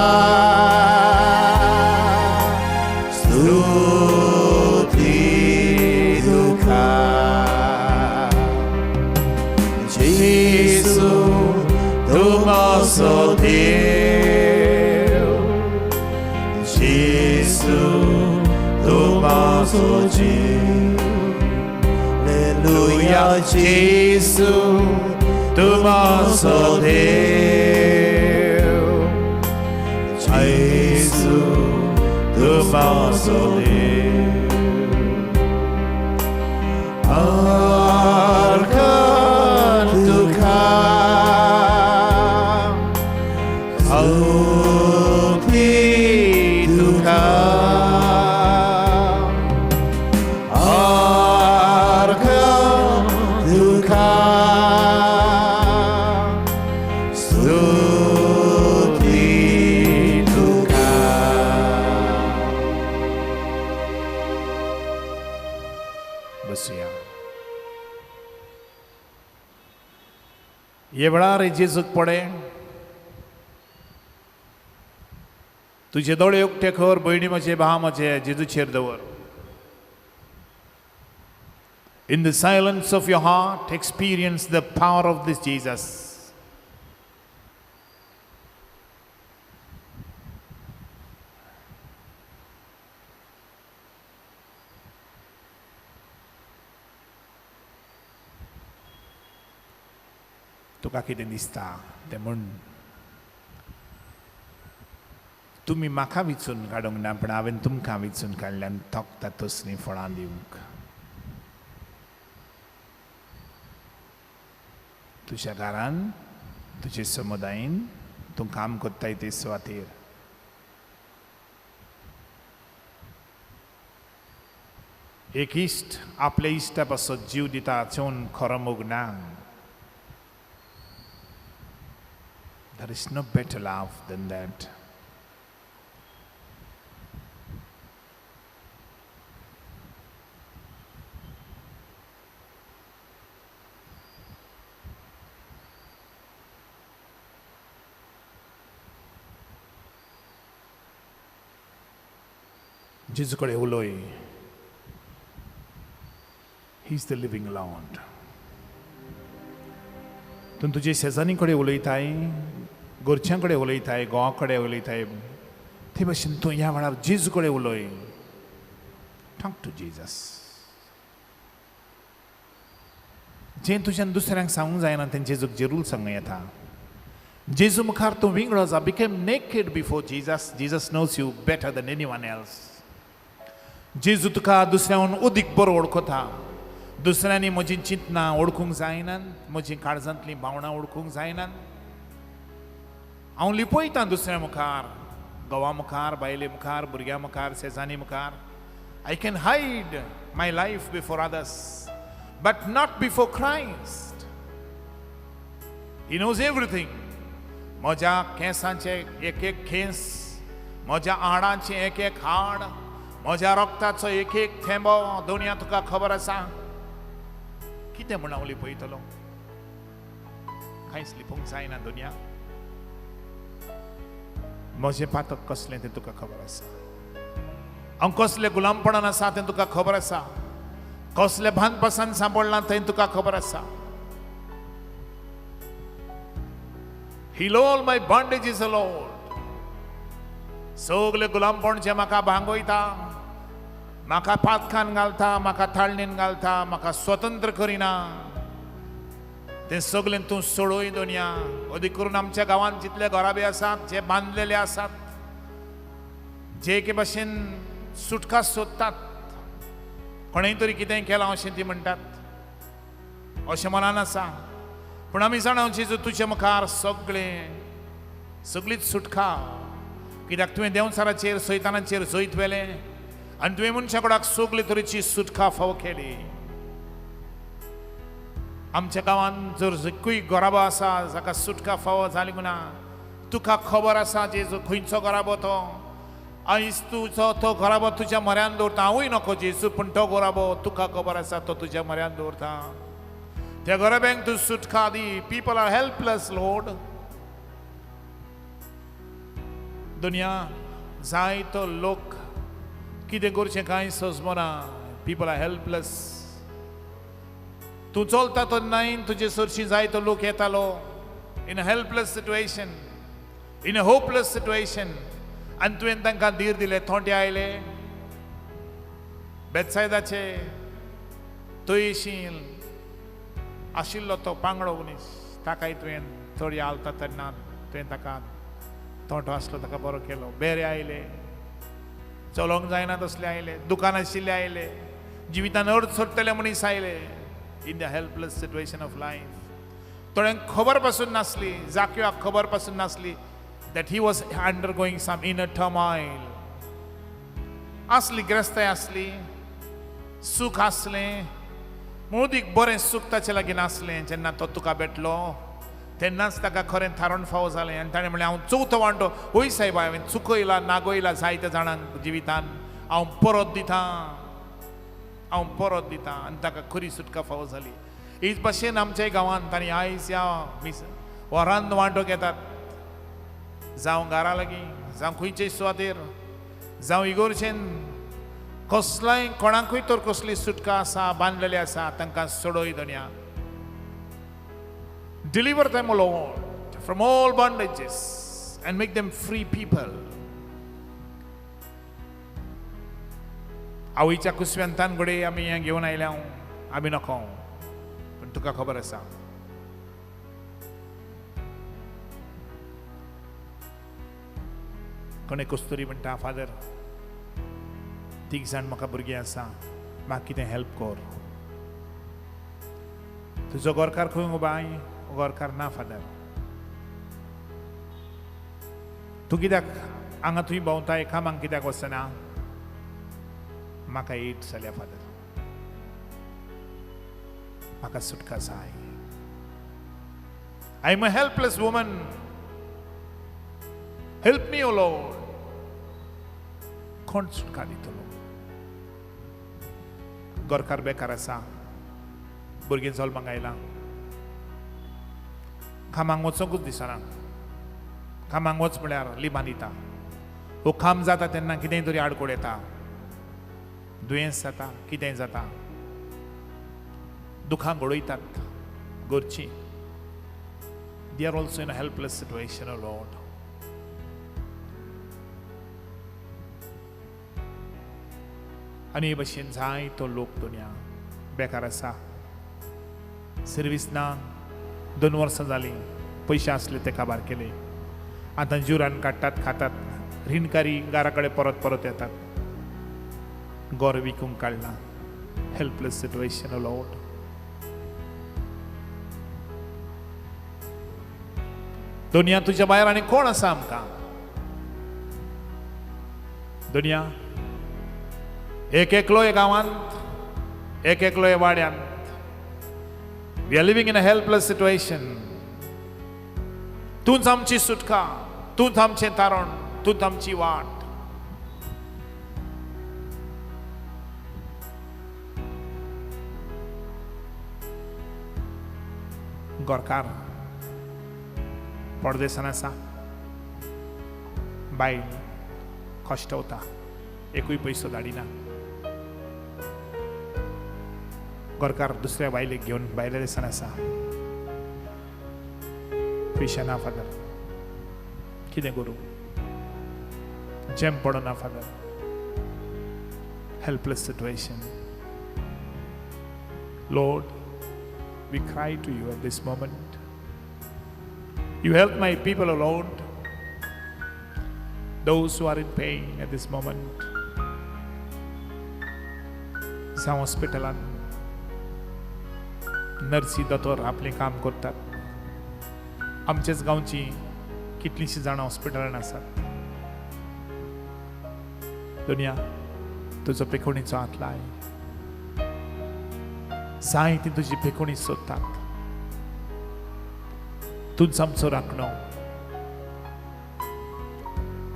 A: स्तुती तुका. जेजू तूं म्हजो देव, जेजू तूं म्हजो जीव. Alleluia, Jesu, तूं म्हजो देव, जेजू तूं म्हजो देव. आर्गां तुका, स्तुती तुका, आर्गां तुका, स्तुती तुका.
B: बसुया. हे वेळार जेजूक पडे तुजे दोळे उक्ते कर भयणी म्हजे, भाव म्हजे, जेजूचेर दवर. In the silence of your heart, experience the power of this Jesus. तुका कितें दिसता तें म्हूण तुमी म्हाका विचून काडूंक ना, पूण हांवें तुमकां विचून काडल्यान तोखता तसलीं फळां दिवंक. तुज्या घरान, तुजे समुदायेन तूं काम करताय ते सुवातेर एक इश्ट आपल्या इश्टा पासत जीव दिता चेवन खरो मोग ना. There is no better love than that. जेजू कडेन उलय. He is the living Lord. तूं तुजे शेजारी कडेन उलयताय, घरच्यां कडेन उलयताय, घोवा कडेन उलयताय, ते भशेन तूं ह्या वेळार जेजू कडेन उलय. Talk to Jesus. जें तुज्यान दुसऱ्यांक सांगूंक जायना तें जेजूक जरूर सांगूं येता. जेजू मुखार तूं विंगडो जा. Become naked before Jesus. Jesus knows you better than anyone else. जेजू तुका दुसऱ्याहून अदीक बरो वळखता. दुसऱ्यांनी म्हजीं चिंतनां वळखूंक जायनात, म्हजीं काळजांतलीं भावनां वळखूंक जायनात. हांव लिपयतां दुसऱ्या मुखार, घोवा मुखार, बायले मुखार, भुरग्यां मुखार, शेजानी मुखार. I can hide my life before others, but not before Christ. He knows everything. म्हज्या केंसांचे एक एक केंस, म्हज्या हाडांचें एक एक हाड, म्हज्या रक्ताचो एक एक थेंबो दुनिया तुका खबर आसा. कितें म्हूण हांव लिपयतलो? कांयच लिपोवंक जायना दुनिया. म्हजें पातक कसलें तें तुका खबर आसा. हांव कसले गुलामपणान आसा तें तुका खबर आसा. कसले भानपासान सांपडलां तें तुका खबर आसा. Heal all my bondages, O Lord. सगळे गुलामपण जे म्हाका भांगयता, म्हाका पातकान घालता, म्हाका ताळणीन घालता, म्हाका स्वतंत्र करिना, तें सगळें तूं सोडय दुनिया. अदीक करून आमच्या गांवांत जितले घराबे आसात, जे बांदलेले आसात, जे एके भाशेन सुटका सोदतात, कोणेय तरी कितेंय केलां अशें ती म्हणटात, अशें मनान आसा. पूण आमी जाणा जेजू तुजे मुखार सगळें सगळीच सुटका, कित्याक तुवें देंवचाराचेर सैतानाचेर जैत व्हेलें आनी तुवें मनशा कडाक सगळे तरेची सुटका फावो केली. आमच्या गांवांत जर एकूय घराबो आसा जाका सुटका फावो जाली ना, तुका खबर आसा जेजू खंयचो घराबो तो. आयज तुजो तो घराबो तुज्या म्हऱ्यान दवरता. हांवूय नको जेजू, पूण तो घराबो तुका खबर आसा, तो तुज्या म्हऱ्यान दवरता. त्या घराब्यांक तूं सुटका दी. People are helpless Lord. दुनिया जायतो लोक कितें करचें कांय सोजमना. People are helpless. तूं चलता तो न्हय, तुजे सरशी जायतो लोक येतालो in a helpless situation, in a hopeless situation, आनी तुवें तांकां धीर दिले. थोंटे आयले बेतसायदाचे तयशील आशिल्लो तो पांगडो मनीस, ताकाय तुवें थोडी आलता तेन्ना तुवें ताका थोंटो आसलो ताका बरो केलो. बेरे आयले, चलोवंक जायना तसले आयले, दुकान आशिल्ले आयले, जिवितान अर्थ सोडटले मनीस आयले in the helpless situation of life. थोड्यांक खबर पासून नासली, जाक्योक खबर पासून नासली that he was undergoing some inner turmoil. आसली ग्रस्ताय आसली, सूख आसलें, मुदीक बरें सूख ताचे लागीं नासलें. जेन्ना तो तुका भेटलो तेन्नाच ताका खरें थारण फावो जालें आनी ताणें म्हणलें हांव चवथो वांटो वय सायबा, हांवें चुकयला नागयला जायत्या जाणांक जिवितान, हांव परत दितां, हांव परत दितां. आनी ताका खरी सुटका फावो जाली. हीच भाशेन आमच्या गांवांत आनी आयज ह्या मिस वरान वांटो घेतात, जावं घरा लागीं, जावं खंयचे सुवातेर, जावं इगोर्जेन, कसलाय कोणाकूय तर कसली सुटका आसा बांदलेली आसा तांकां सोडय दुनिया. Deliver them, O Lord, from all bondages and make them free people. आवयच्या कुसव्यांतान घडये आमी हें घेवन आयल्या, आमी नको, पूण तुका खबर आसा. कोणे कस्तुरी म्हणटा, फादर तीग जाण म्हाका भुरगीं आसा, म्हाका कितें हेल्प कर. तुजो घरकार खंय गो बाय? घरकार ना फादर. तूं कित्याक हांगा तुवें भोंवताय, कामाक कित्याक वचना? म्हाका एड्स जाल्या फादर, म्हाका सुटका जाय. I am a helpless woman, help me O Lord. कोण सुटका दितलो? घरकार बेकार आसा, भुरगीं जल्माक आयलां, कामाक वचोंकूच दिसना. कामाक वच म्हळ्यार लिबान दिता, वो काम जाता तेन्ना कितेंय तरी आडकोड येता, दुयेंस जाता, कितेंय जाता, दुखां घडयतात घरचीं. They are also in a helpless situation, O Lord. आनी हे भशेन जायतो लोक दुनिया बेकार आसा, सर्वीस ना, 2 वर्सां जालीं, पयशे आसले ते काबार केले. आतां जुरान काडटात, खातात. रिणकारी घरा कडेन परत परत येतात. गोर विकूंक काडला. Helpless situation, Lord. दुनिया तुज्या भायर आनी कोण आसा आमकां? दुनिया एक एकलो हे गांवांत, एक एकलो हे वाड्यांत. We are living in a helpless situation. तूंच आमची सुटका, तूंच आमचें तारण, तूंच आमची वाट. गोरकार परदेसान आसा, बायल कश्टवता, एकूय पयसो धाडिना. गोरकार दुसऱ्या बायलेक घेवन भायल्या देसान आसा. पयशे ना फादर, कितें करूं? जेम पडना father. Helpless situation. Lord, we cry to you at this moment. You help my people, O Lord, those who are in pain at this moment. जावं हॉस्पिटलान नर्सी दोतोर आपलें काम करतात. आमचेच गांवची कितलींशीं जाणां हॉस्पिटलान आसात. दुनिया तुजो पेखोणीचो हात लाय. जायतीं तुजी पेखोणी सोदतात. तूंच आमचो राखणो.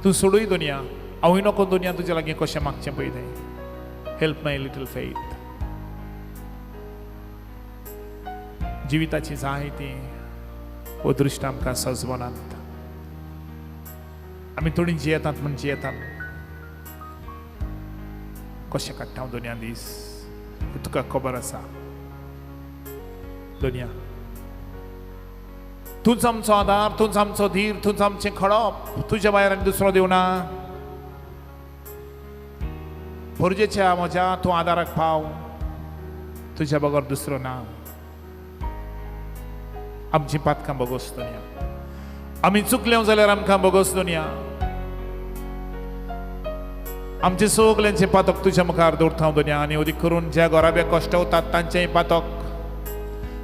B: तूं सोडूय दुनिया. हांवूय नको दुनिया तुज्या लागीं कशें मागचें पळय तें. Help my little faith. जिविताची जायतीं अदृश्ट आमकां सजवनात. आमी थोडीं जियेतात म्हूण जियेतात. कशें काडटा हांव दुनिया दीस तुका खबर आसा. दुनिया तूंच आमचो आदार, तूंच आमचो धीर, तूंच आमचें खडप. तुज्या भायर आनी दुसरो देव ना. पोरजेच्या म्हज्या तूं आदाराक पाव, तुज्या बगर दुसरो ना. आमची पातकां बोगोस दुनिया. आमी चुकले जाल्यार आमकां बोगोस दुनिया. आमचे सगल्यांचे पातक तुज्या मुखार दवरता हांव दुनिया. आनी अदीक करून ज्या घराब्याक कश्ट वतात तांचेय पातक,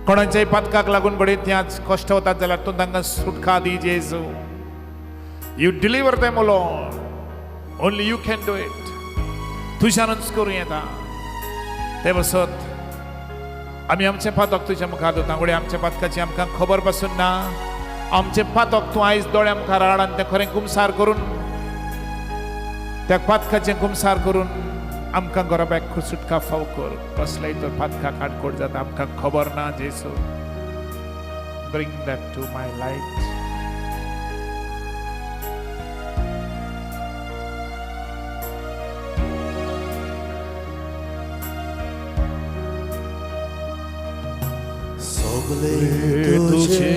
B: कोणाच्याय पातकाक लागून घडये त्याच कश्ट वतात जाल्यार तूं तांकां सुटका दी जेजू. You deliver them, O Lord. Only you can do it. तुज्यानूच करूं येता. ते बसत आमी आमचें पातक तुज्या मुखार दवरता. घडये आमच्या पातकाची आमकां खबर पासून ना. आमचें पातक तूं आयज दोळ्या मुखार हाड आनी तें खरें कुमसार करून, त्या पातकाचें कुमसार करून आमकां घराब्याक सुटका फाव कर. कसलेय तर पातकाक आडकोड जाता आमकां खबर ना जेजू. Bring that to my light.
A: सगले तुझे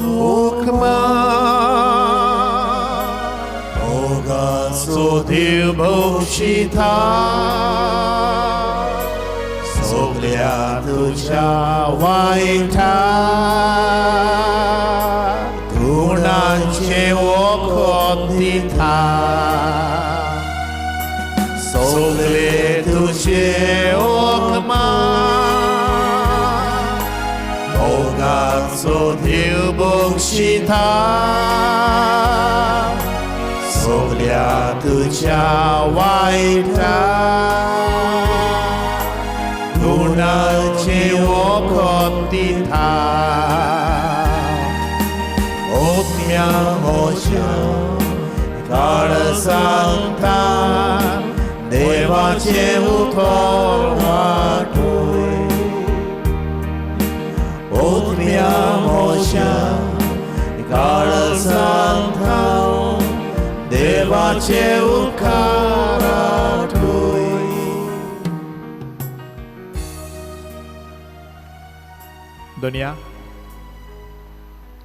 A: हुक्मा मोगाचो देव बक्षिता, सगल्या तुझ्या वायटा गुणांचे वखद दिता. सगले तुझे हुक्मा मोगाचो देव बक्षिता, सगल्या तुझ्या वायटा गुणांचे वखद दिता. ओत्म्या म्हज्या काळ सांगता देवाचें उतर वाटोय. ओत्म्या म्हज्या काळ सांगता देवाचे उपकार आठोय.
B: दुनिया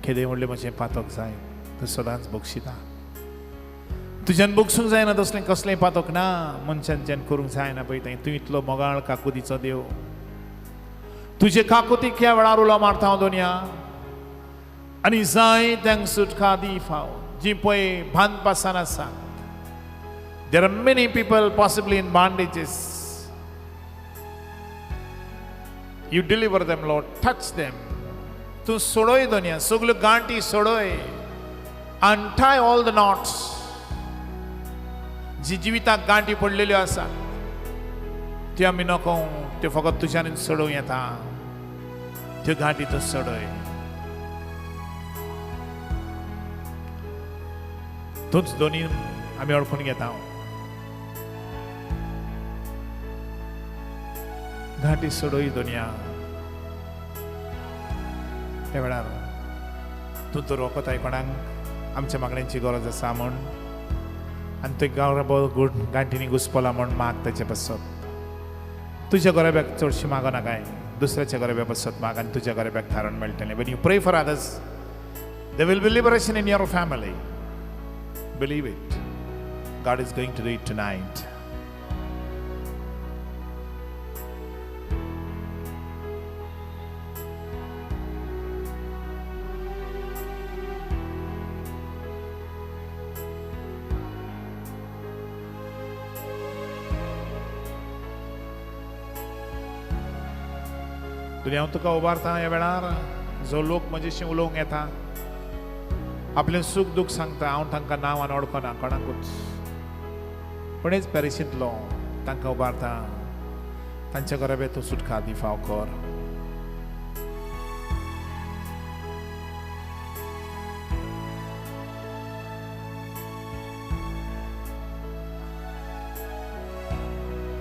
B: केदें व्हडलें म्हजें पातक जाय तूं सदांच बक्षिता. तुज्यान बगसूंक जायना तसलें कसलें पातक ना. मनशान ज्यान करूंक जायना पळय तें. तूं इतलो मोगाळ काकुतीचो देव. तुजे काकुतीक ह्या वेळार उलो मारता हांव दुनिया. आनी जाय तांकां सुटका दी फाव जी पळय बांदपासान आसा. There are many people possibly in bondages. You deliver them, Lord. Touch them. तूं सोडय दोनया सगल्यो गांठी सोडय. Untie all the knots. जी जिविताक गांठी पडलेल्यो आसा त्यो आमी नको, त्यो फकत तुज्यान सोडोवं येता. त्यो गांठी तूं सोडय. तूंच दोनी आमी वळखून घेता. घांटी सोडय दुनिया. त्या वेळार तूं तर वखताय कोणाक आमच्या मागण्यांची गरज आसा म्हूण आनी ते गांव गुड गांठींनी घुसपला म्हूण माग ताचे पासत. तुज्या गोरेब्याक चडशी मागना काय, दुसऱ्याच्या गोरेब्या पासत माग आनी तुज्या गोरेब्याक थारण मेळटलें. When you pray for others there will be liberation in your family. Believe it. God is going to do it tonight. हांव तुका उबारता ह्या वेळार जो लोक म्हजेशी उलोवंक येता आपलें सूख दूख सांगता, हांव तांकां नांवान वळखना कोणाकूच, कोणेच पॅरिसींतलो तांकां उबारता. तांच्या घराब्या तूं सुटका दी फाव कर.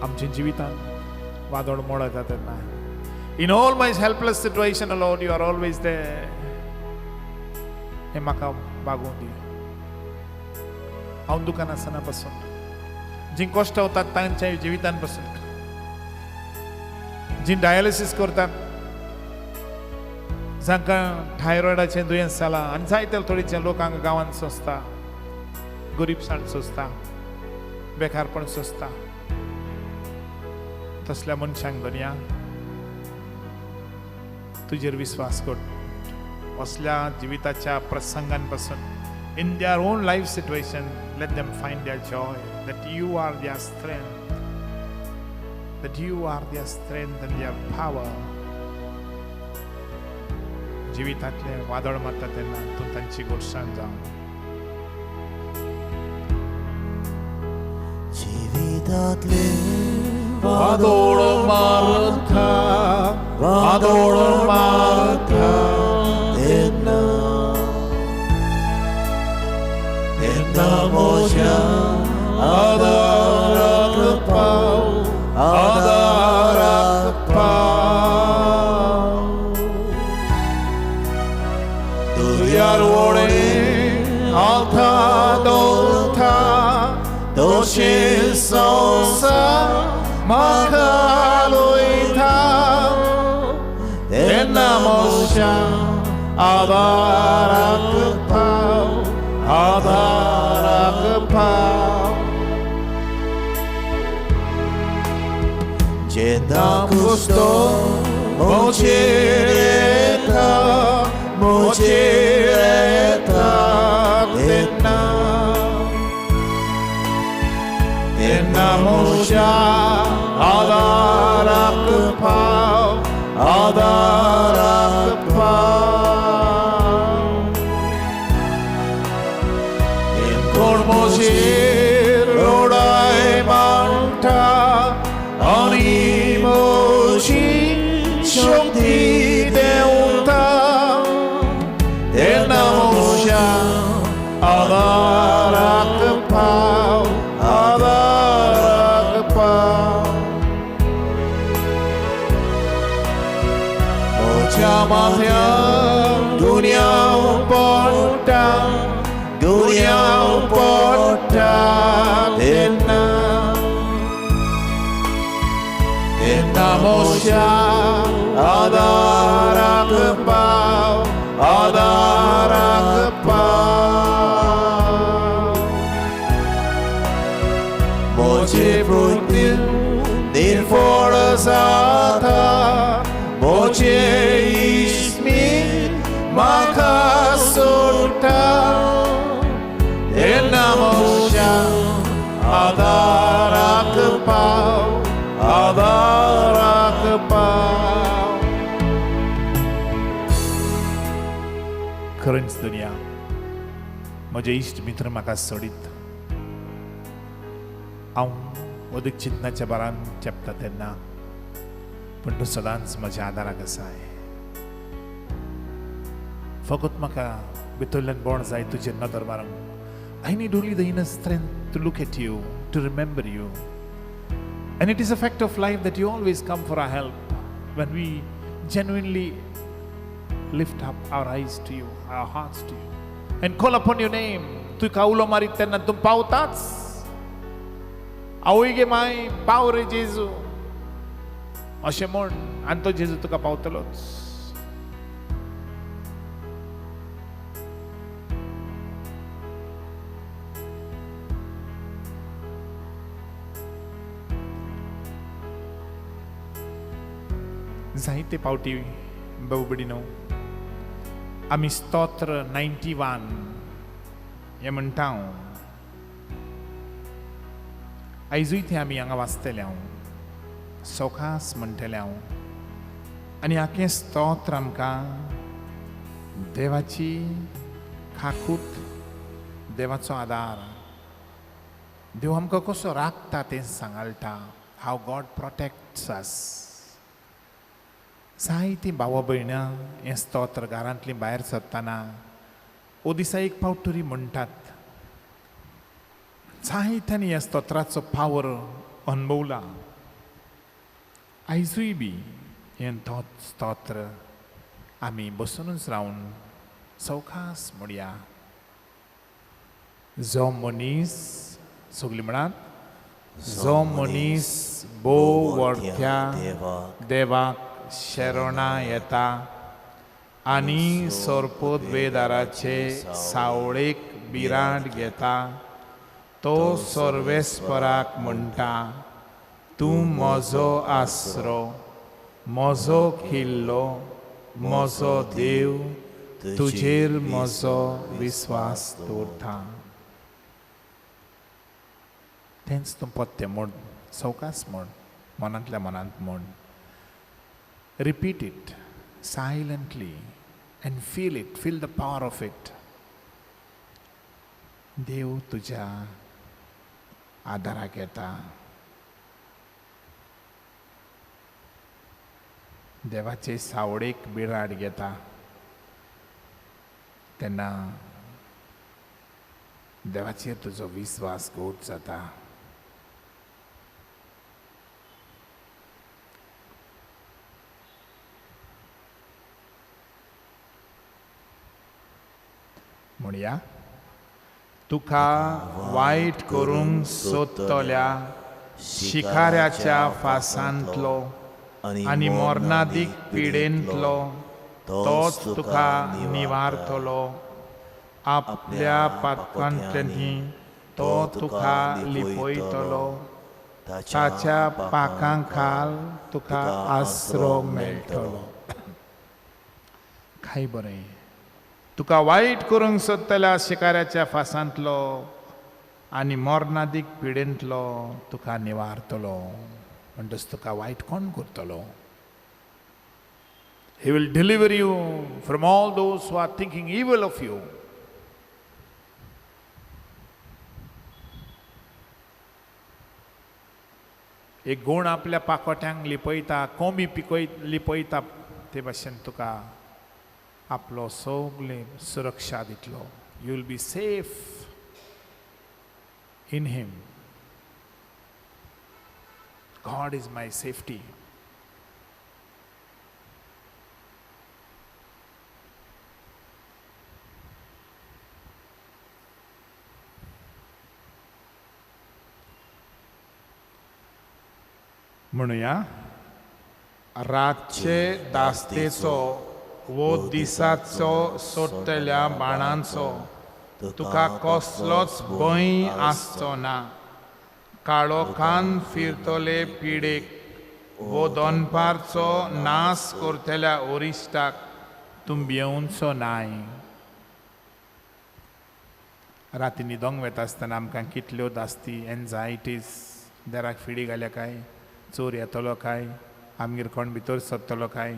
B: आमच्या जिवितांत वादळ मोड येता तेन्ना in all my helpless situation, Lord, you are always there. हे म्हाका बागोवन दी. हांव दुकान आसतना पासून जी कश्ट वतात तांच्या जिवितान पासून, जी डायलिसीस करतात, जांकां थायरॉयडाचें दुयेंस जालां आनी जायते थोडेचे लोक हांगा गांवांत सोंसता, गरीबसाण सोंसता, बेकारपण सोंसता, तसल्या मनशांक दुनिया तुजेर विस्वास कर. असल्या जिविताच्या प्रसंगांपासून in their own life situation let them find their joy that you are their strength, that you are their strength and their power. जिवितांतलें वादळ मारता तेन्ना तूं तांची गोडसाण जावं.
A: जिवितांतलें
B: वादळ मारता, वादळ मारता
A: तेन्ना तेन्ना म्हज्या आदाराक पाव, आदाराक पाव.
B: दर्यार व्हडें हालता डोलता तशें संवसार म्हाका लोयता तेन्ना म्हज्या आदाराक पाव, आदाराक पाव.
A: जेन्ना कुश्टो म्हजेर येता, म्हजेर येता
B: तेन्ना तेन्ना म्हज्या आदाराक पाव, आदाराक पाव. कोण म्हजेर रोडाय मांडटा आनी म्हजी शक्ती देंवता तेन्ना म्हज्या आदाराक पाव, आदाराक पाव. म्हज्या माथ्यार दुनिया पडटा, दुनिया पडटा तेन्ना तेन्ना म्हज्या आदाराक पाव, आदाराक पाव.
A: म्हजे वृत्ती निर्फळ जाता, म्हजें इस्मीत म्हाका
B: आदाराक पाव, आदाराक पाव. खरेंच दुनिया म्हजे इश्ट मित्र म्हाका सोडीत हांव अदीक चिंतनाच्या बारान चेपता तेन्ना, पूण तूं सदांच म्हज्या आदाराक आसाय. फकत म्हाका भितरल्यान बोण जाय तुजेर नदर मारूंक. I need only the inner strength to look at you, to remember you. And it is a fact of life that you always come for our help when we genuinely lift up our eyes to you, our hearts to you, and call upon your name. तुका उलो मारीत तेन्ना तूं पावताच. आवय गे my, पाव रे जेजू अशें म्हण आनी तो जेजू तुका पावतलोच. जायते पावटी बाबडिनो आमी स्तोत्र 91 हें म्हणटा. हांव आयजूय तें आमी हांगा वाचतले, हांव सवकास म्हणटलें हांव. आनी आखें स्तोत्र आमकां देवाची खाकूत, देवाचो आदार, देव आमकां कसो राखता तें सांगालता. हाव गॉड प्रोटेक्ट्स अस. जायतीं भावा भयणां हें स्तोत्र घरांतलीं भायर सरतना ओ दिसा एक फावट तरी म्हणटात. जायत्यांनी ह्या स्तोत्राचो पावर अणभवला. आयजूय बी हें तोच स्तोत्र आमी बसुनूच रावन सवकास म्हणया. जो मनीस, सगळीं म्हणात, जो मनीस भोव व्हडत्या देवाक शरणां येता आनी सर्पोद्वेदाराचे सावळेक बिराड घेता, तो सर्वेस्पराक म्हणटा, तूं म्हजो आसरो, म्हजो किल्लो, म्हजो देव, तुजेर म्हजो विस्वास दवरता. तेंच तूं पत्ते म्हण, सवकास म्हण, मनांतल्या मनांत म्हण. Repeat it silently and feel it, feel the power of it. देव तुझ्या आदाराक येता. देवाचे सावळेक बिराड घेता तेन्ना देवाचेर तुजो विस्वास घट जाता. म्हणया, तुका वायट करूंक सोदतल्या शिकाऱ्याच्या फासांतलो आनी मरणादीक पिडेंतलो तोच तुका निवारतलो. आपल्या पातकांतल्यानी तो तुका लिपयतलो, ताच्या पाखां खाल तुका आसरो मेळटलो. काय बरें, तुका वायट करूंक सोदतल्या शिकाऱ्याच्या फासांतलो आनी मरणादीक पिडेंतलो तुका निवारतलो. म्हणटच तुका वायट कोण करतलो? He will deliver you from all those who are thinking evil of you. एक गूण आपल्या पाकोट्यांक लिपयता, कोंबी पिकय लिपयता, ते भाशेन तुका आपलो सगळे सुरक्षा दितलो. You will be safe in him. God is my safety. म्हणुया, रातचे दास्तेचो वो दिसाचो सोडटल्या बाणांचो तुका कसलोच भंय आसचो ना. काळोखान फिरतले पिडेक वो दनपारचो नाश करतल्या ओरिश्टाक तूं भियोवचो नाय. राती न्हिदोंक वेता आसतना आमकां कितल्यो दास्ती एन्जायटीज, दाराक फिडी घाल्या काय, चोर येतलो काय, आमगेर कोण भितर सरतलो काय.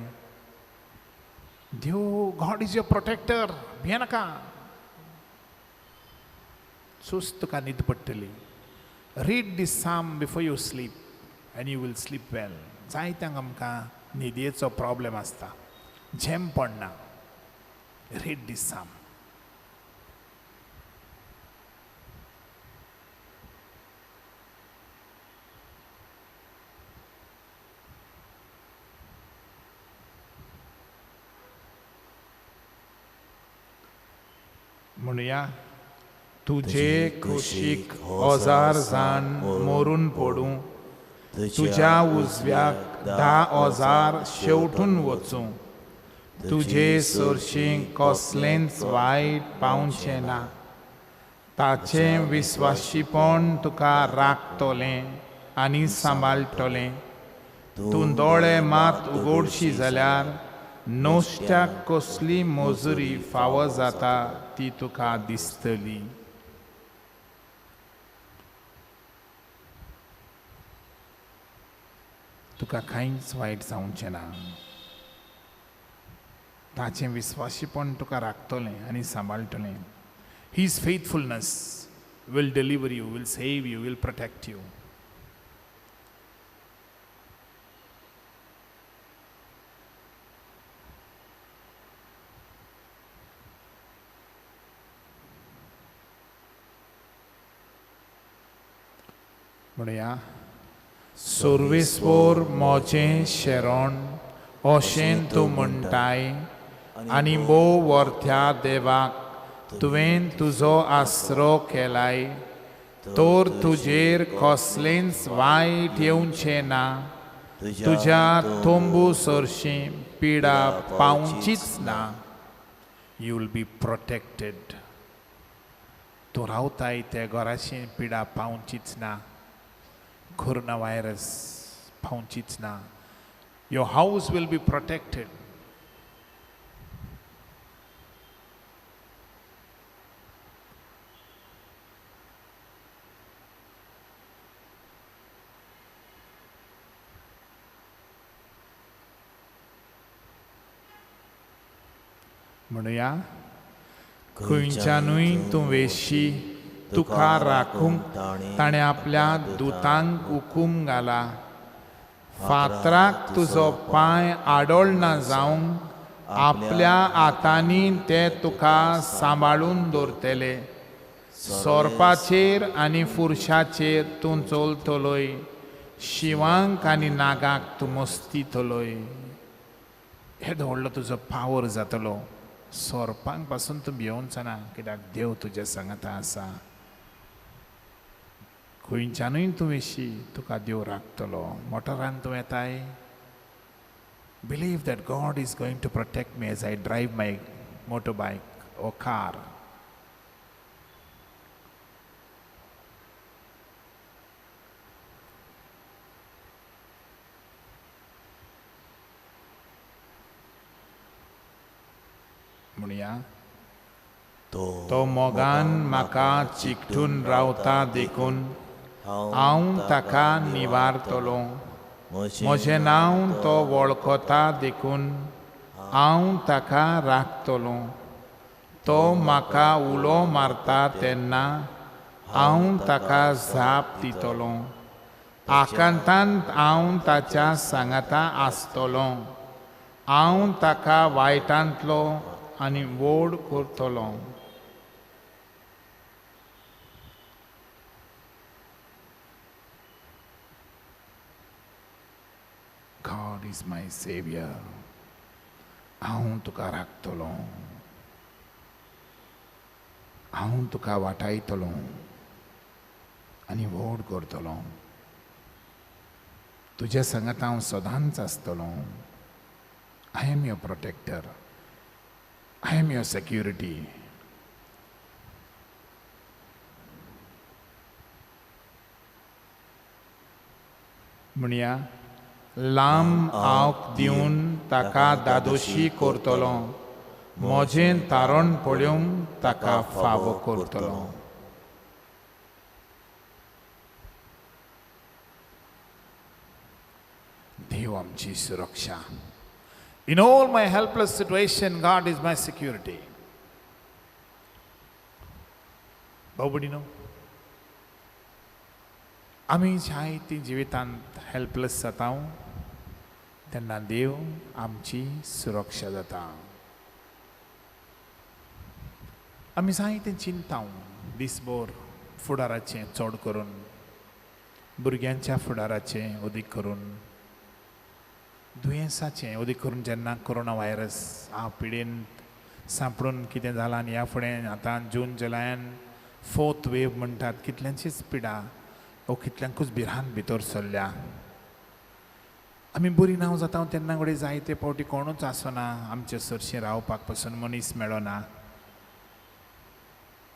B: देव, गॉड is your protector, भियेनाका. सुस्त तुका न्हीद पडटली. Read this psalm before you sleep and you will sleep well. जायत्यांक आमकां न्हिदयेचो प्रॉब्लेम आसता, झेम पडना. रीड दीस साम. म्हणुया, तुजे कुशीक 1000 जाण मोरून पडूं, तुज्या उजव्याक 10,000 शेवटून वचूं, तुजे सरशीं कसलेंच वायट पावचें ना. ताचें विस्वाशीपण तुका राखतलें आनी सांबाळटलें. तूं दोळे मात उगडशी जाल्यार नोश्ट्याक कसली मजुरी फावो जाता ती तुका दिसतली. तुका कांयच वायट जावचें ना. ताचें विस्वाशीपण तुका राखतलें आनी सांबाळटलें. His faithfulness will deliver you, will save you, will protect you. म्हणुया, सर्वेस्पोर म्हजें शरण अशें तूं म्हणटाय, आनी भोव वरत्या देवाक तुवें तुजो आसरो केलाय, तर तुजेर कसलेंच वायट येवचें ना, तुज्या तंबू सरशीं पिडा पावचीच ना. You will be protected. तूं रावताय त्या घराशी पिडा पावचीच ना, कोरोना व्हायरस पावचीच ना. Your house will be protected. म्हणुया, खंयच्यानूय तूं वेशी तुका राखूंक ताणें आपल्या दुतांक हुकूम घाला. फातराक तुजो पांय आडोळना जावंक आपल्या हातांनी ते तुका सांबाळून दवरतले. सोरपाचेर आनी फुरशाचेर तूं चलतलोय, शिवांक आनी नागाक तूं मस्तितलोय. येदो व्हडलो तुजो पावर जातलो. सोरपांक पासून तूं भियोवचो ना, कित्याक देव तुज्या सांगाता आसा. खंयच्यानूय तूं वेशी तुका देव राखतलो. मोटरान तूं येताय, believe that God is going to protect me as I drive my motor bike or car. म्हणुया, तो मोगान म्हाका चिकटून रावता देखून हांव ताका निवारतलो. म्हजें नांव तो वळखता देखून हांव ताका राखतलो. तो म्हाका उलो मारता तेन्ना हांव ताका जाप दितलो. आकांतांत हांव ताच्या सांगाता आसतलो. हांव ताका वायटांतलो आनी व्हड करतलो. God is my saviour. हांव तुका राखतलो, हांव तुका वाटायतलो आनी व्हड करतलो. तुज्या सांगात हांव सदांच आसतलो. I am your protector, I am your security. म्हणया, लांब आवक दिवन ताका दादोशी करतलो, म्हजें तारण पळोवंक ताका फावो करतलो. देव आमची सुरक्षा. In all my helpless situation God is my security. भाऊ भयणीनो, आमी जायतीं जिवितांत हेल्पलेस जाता तेन्ना देव आमची सुरक्षा जाता. आमी जायतें चिंता दिसभर फुडाराचें, चड करून भुरग्यांच्या फुडाराचें, अदीक करून दुयेंसाचें, अदीक करून जेन्ना कोरोना व्हायरस आ पिडेन सांपडून कितें जालां आनी ह्या फुडें आतां जून जुलयान फोर्थ वेव म्हणटात, कितल्यांचीच पिडा ओ कितल्यांकूच भिरांत भितर सरल्या. आमी बरी नांव जाता तेन्ना घडये जायते फावटी कोणूच आसना आमचे सरशीं रावपाक पसून मनीस मेळना.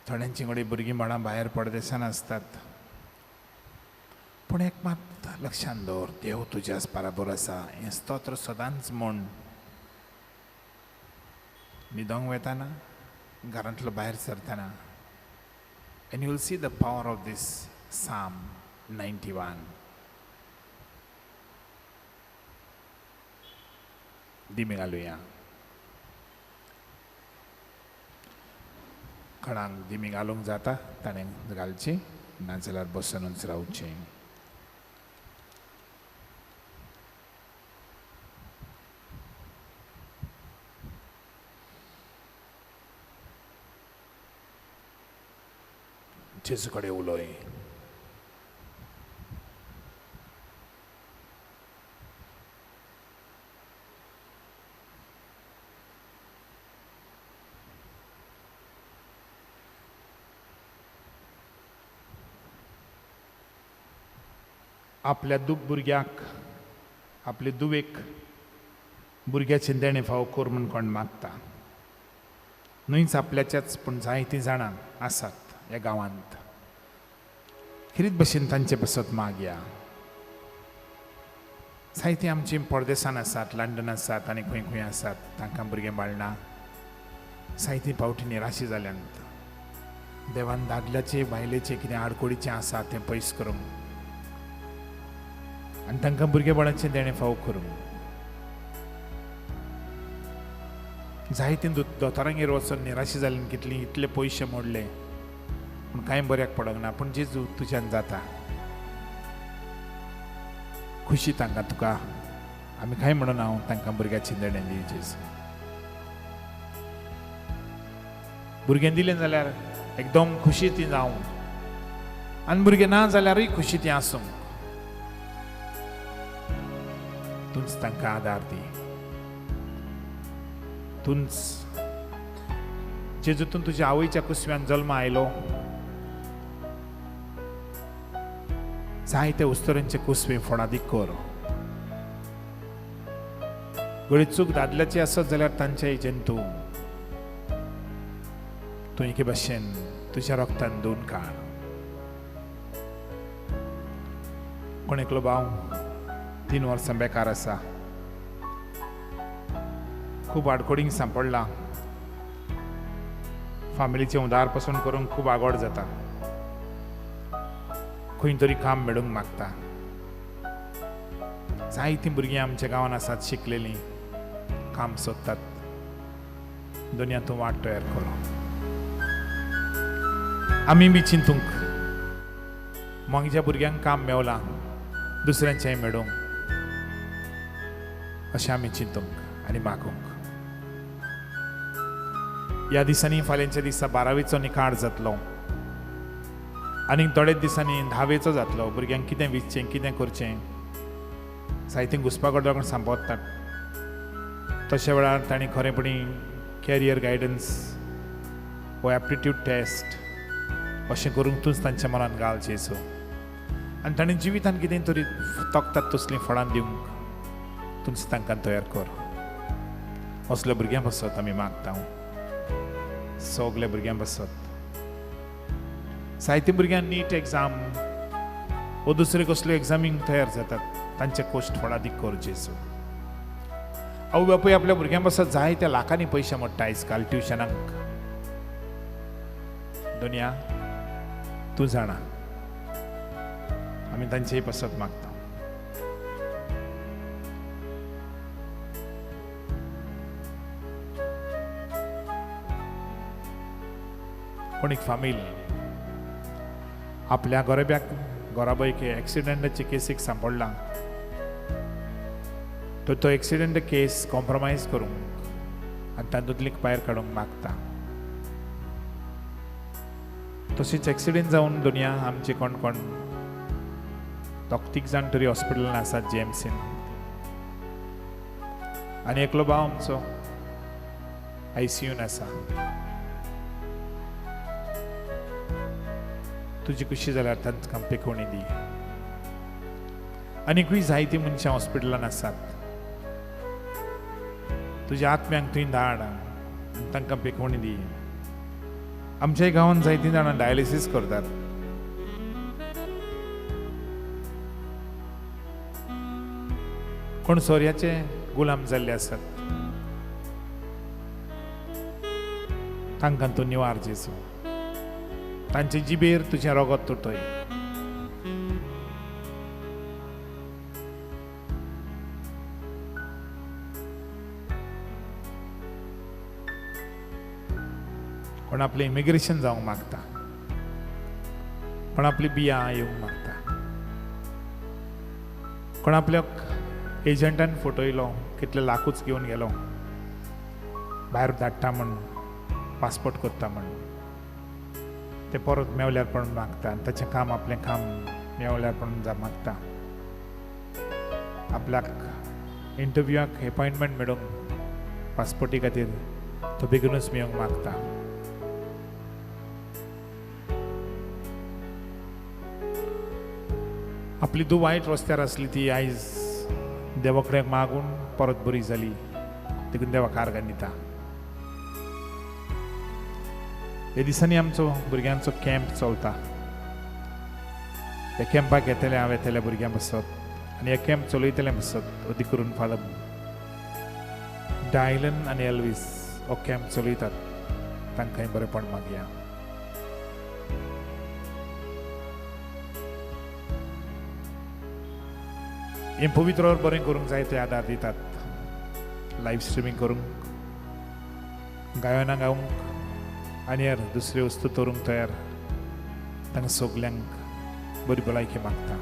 B: थोड्यांची घडये भुरगीं बाळां भायर परदेसान आसतात. पूण एक मात लक्षांत दवर, देव तुज्याच बराबर आसा. हें स्तोत्र सदांच म्हण. न्हिदोंक वेताना, घरांतलो भायर सरतना, and you will see the power of this Psalm 91. दिमी घालुया. कोणाक दिमी घालूंक जाता ताणें घालची, नाजाल्यार बसोनूच रावचें. जेजू कडेन उलय. आपल्या भुरग्याक, आपले दुवेक भुरग्याचें देणें फावो कर म्हूण कोण मागता न्हयच आपल्याच्याच, पूण जायतीं जाणां आसात ह्या गांवांत. खेरीत भशेन तांचे पासत मागया. जायतीं आमचीं परदेसान आसात, लंडन आसात आनी खंय खंय आसात, तांकां भुरगें बाळना. जायतीं फावटी निराशी जाल्यांत. देवान दादल्याचें बायलेचें कितें आडकोडीचें आसा तें पयस करूंक आनी तांकां भुरगेबाळाचें देणें फावो करूंक. जायतीं दोतोरांगेर वचून निराशी जाल्यान कितलीं इतले पयशे मोडले पूण कांय बऱ्याक पडूंक ना. पूण जेजू तुज्यान जाता. खुशी तांकां तुका आमी कांय म्हणून हांव तांकां भुरग्याचें देणें दी जेजू. भुरगें दिलें जाल्यार एकदम खुशी ती जावं आनी भुरगें ना जाल्यारूय खुशी ती आसूंक. तूंच तांकां आदार दी. तूंच जेजू, तूं तुज्या आवयच्या कुसव्यान जल्मा आयलो. जायते उस्तोरेंचे कुसवे फोडादीक कर. घडये चूक दादल्याची आसत जाल्यार तांच्या हेजेन तूं तूं एके भशेन तुज्या रोगतान धुवन काड. कोण एकलो भाव 3 वर्सां बेकार आसा, खूब आडकोडींक सांपडला, फामिलीचें उदार पसून करूंक खूब आगोड जाता, खंय तरी काम मेळूंक मागता. जायतीं भुरगीं आमच्या गांवांत आसात शिकलेलीं, काम सोदतात. दुनिया तूं वाट तयार कर. आमी बी चिंतूंक म्हज्या भुरग्यांक काम मेवलां दुसऱ्यांचेंय मेळूंक अशें आमी चिंतूंक आनी मागूंक. ह्या दिसांनी फाल्यांच्या दिसा 12वेचो निकाल जातलो आनी थोड्याच दिसांनी 10वेचो जातलो. भुरग्यांक कितें विचचें, कितें करचें, जायतीं घुसपा सांपडटात. तशे वेळार तांणी खरेपणी कॅरियर गायडन्स वो एप्टिट्यूड टेस्ट अशें करूंक तूंच तांच्या मनान घाल जेजू. आनी तांणी जिवितान कितें तरी तोखतात तसलीं फळां दिवंक तूंच तांकां तयार कर. असल्या भुरग्यां पासत आमी मागता, सगल्या भुरग्यां पासत. जायते भुरग्यांक नीट एग्जाम वो दुसरे कसल्यो एग्जामींक तयार जातात, तांचे कोश्ट फळादीक कर जेजू. आवय बापूय आपल्या भुरग्यां पासत जायत्या लाखांनी पयशे मोडटा आयज काल ट्युशनाक. दुनिया तूं जाणा, आमी तांचेय पासत मागता. कोण एक फामील आपल्या गोरब्याक गोराबयक एक्सिडंटाचे केसीक सांपडला तर तो एक्सिडंट केस कॉम्प्रोमायज करूंक आनी तातूंतली भायर काडूंक मागता. तशीच एक्सिडंट जावन दुनिया आमचे कोण कोण दोग तीग जाण तरी हॉस्पिटलान आसात जीएमसीन आनी एकलो भाव आमचो आयसीयून आसा. तुजी खुशी जाल्यार तांकां पेकोवणी दी. आनीकूय जायतीं मनशां हॉस्पिटलान आसात. तुज्या आत्म्यांक तुवें धाड आनी तांकां पेकोवणी दी. आमच्या गांवांत जायतीं जाणां डायलिसीस करतात. कोण सोऱ्याचे गुलाम जाल्ले आसात तांकां तूं निवार जेजू. तांचे जिबेर तुजें रगत तुटय. कोण आपलें इमिग्रेशन जावंक मागता, कोण आपली बियां येवंक मागता, कोण आपल्याक एजंटान फटयलो कितले लाखूच घेवन गेलो भायर धाडटा म्हण पासपोर्ट करता म्हण ते परत मेवल्यार पण मागता आनी ताचें काम आपलें काम मेवल्यार पण मागता. आपल्याक इंटरव्यूआक एपॉयंटमेंट मेळूंक पासपोर्टी खातीर तो बेगीनूच मेळूंक मागता. आपली धूव वायट रस्त्यार आसली ती आयज देवा कडेन मागून परत बरी जाली देखून देवाक आर्गां दिता. ह्या दिसांनी आमचो भुरग्यांचो कॅम्प चलता. ह्या कॅम्पाक येतले हांव येतल्या भुरग्यां बसत आनी ह्या कॅम्प चलयतलें बसत अदीक करून फादर डायलन आनी एल्वीस हो कॅम्प चलयतात. तांकांय बरेंपण मागया. हें पवित्र बरें करूंक जाय ते आदार दितात. लायव्ह स्ट्रिमींग करूंक, गायनां गावंक आनी हेर दुसऱ्यो वस्तू दवरूंक तयार. तांकां सगल्यांक बरी भलायकी मागता.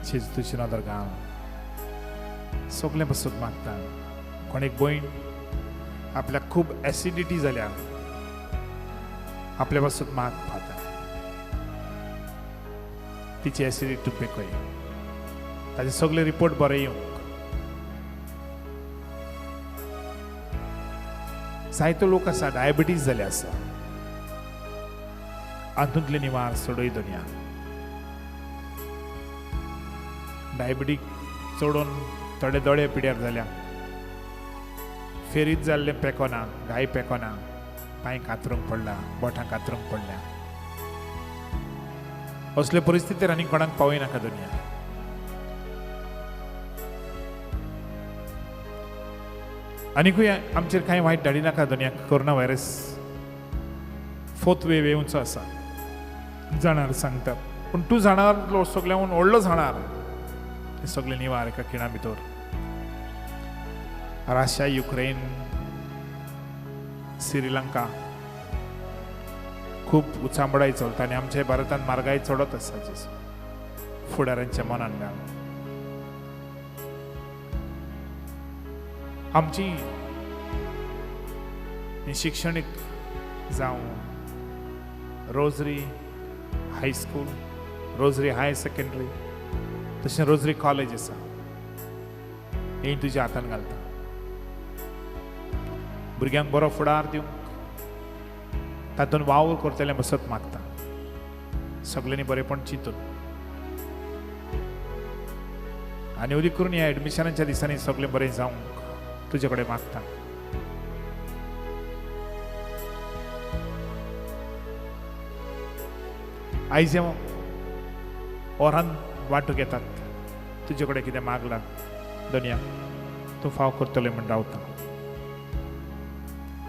B: जेजू तुजी नदर घाल. सगलें पसून मागता. कोण एक भयण आपल्याक खूब एसिडिटी जाल्या आपल्या पासून माग खाता. तिची एसिडिटी तूं पेकय. ताचे सगळे रिपोर्ट बरे येवंक. जायतो लोक आसा डायबिटीज जाले आसा हातूंतले निवार सोडय दुनिया. डायबिटीक चडोवन थोडे दोळे पिड्यार जाल्या, फेरीत जाल्लें पेकोना, गाय पेकोना, पांय कातरूंक पडला, बोटां कातरूंक पडल्या. असले परिस्थितीर आनी कोणाक पावयनाका दुनिया. आनीकूय आमचेर कांय वायट धाडिनाका दुनिया. कोरोना व्हायरस फोर्थ वेव येवचो आसा जाणार सांगतात, पूण तूं जाणार सगळ्याहून व्हडलो जाणार. हे सगळे निवार एका खिणा भितर. रशिया, युक्रेन, श्रीलंका खूब उचांबडाय चलता आनी आमच्या भारतांत म्हारगाय चडत आसा. जेजू फुडारांच्या मनान घाल. आमची शिक्षणीक जावं Rosary high school, Rosary higher secondary, तशें रोजरी कॉलेज आसा, हें तुज्या हातान घालता. भुरग्यांक बरो फुडार दिवंक तातूंत वावर करतलें बसत मागता. सगल्यांनी बरेंपण चिंतून आनी अदीक करून ह्या एडमिशनाच्या दिसांनी सगळें बरें जावंक तुजे कडेन मागता. आयज ओरान वांटूंक येतात तुजे कडेन कितें मागलां दुनिया तूं फाव करतलें म्हण रावता.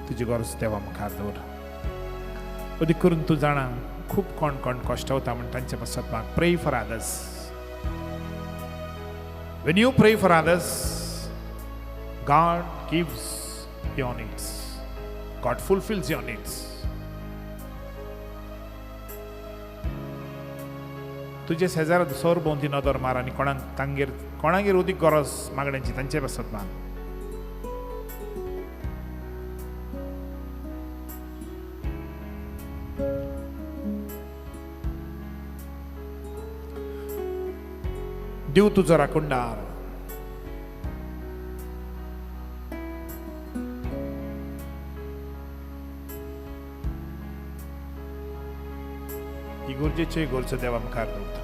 B: तुजी गरज देवा मुखार दवर. अदीक करून तूं जाणा खूब कोण कोण कश्टवता म्हण तांचे पासत माग. Pray for others. When you pray for others, God gives your needs. God fulfils your needs. तुजे शेजारा सर भोंवती नदर मार आनी कोणाक तांगेर कोणागेर उदीक गरज मागण्यांची तांचे पासत मार. देव तुजो राखणदार. इगोर्जेचे इगोर्जो देवा मुखार दवरता.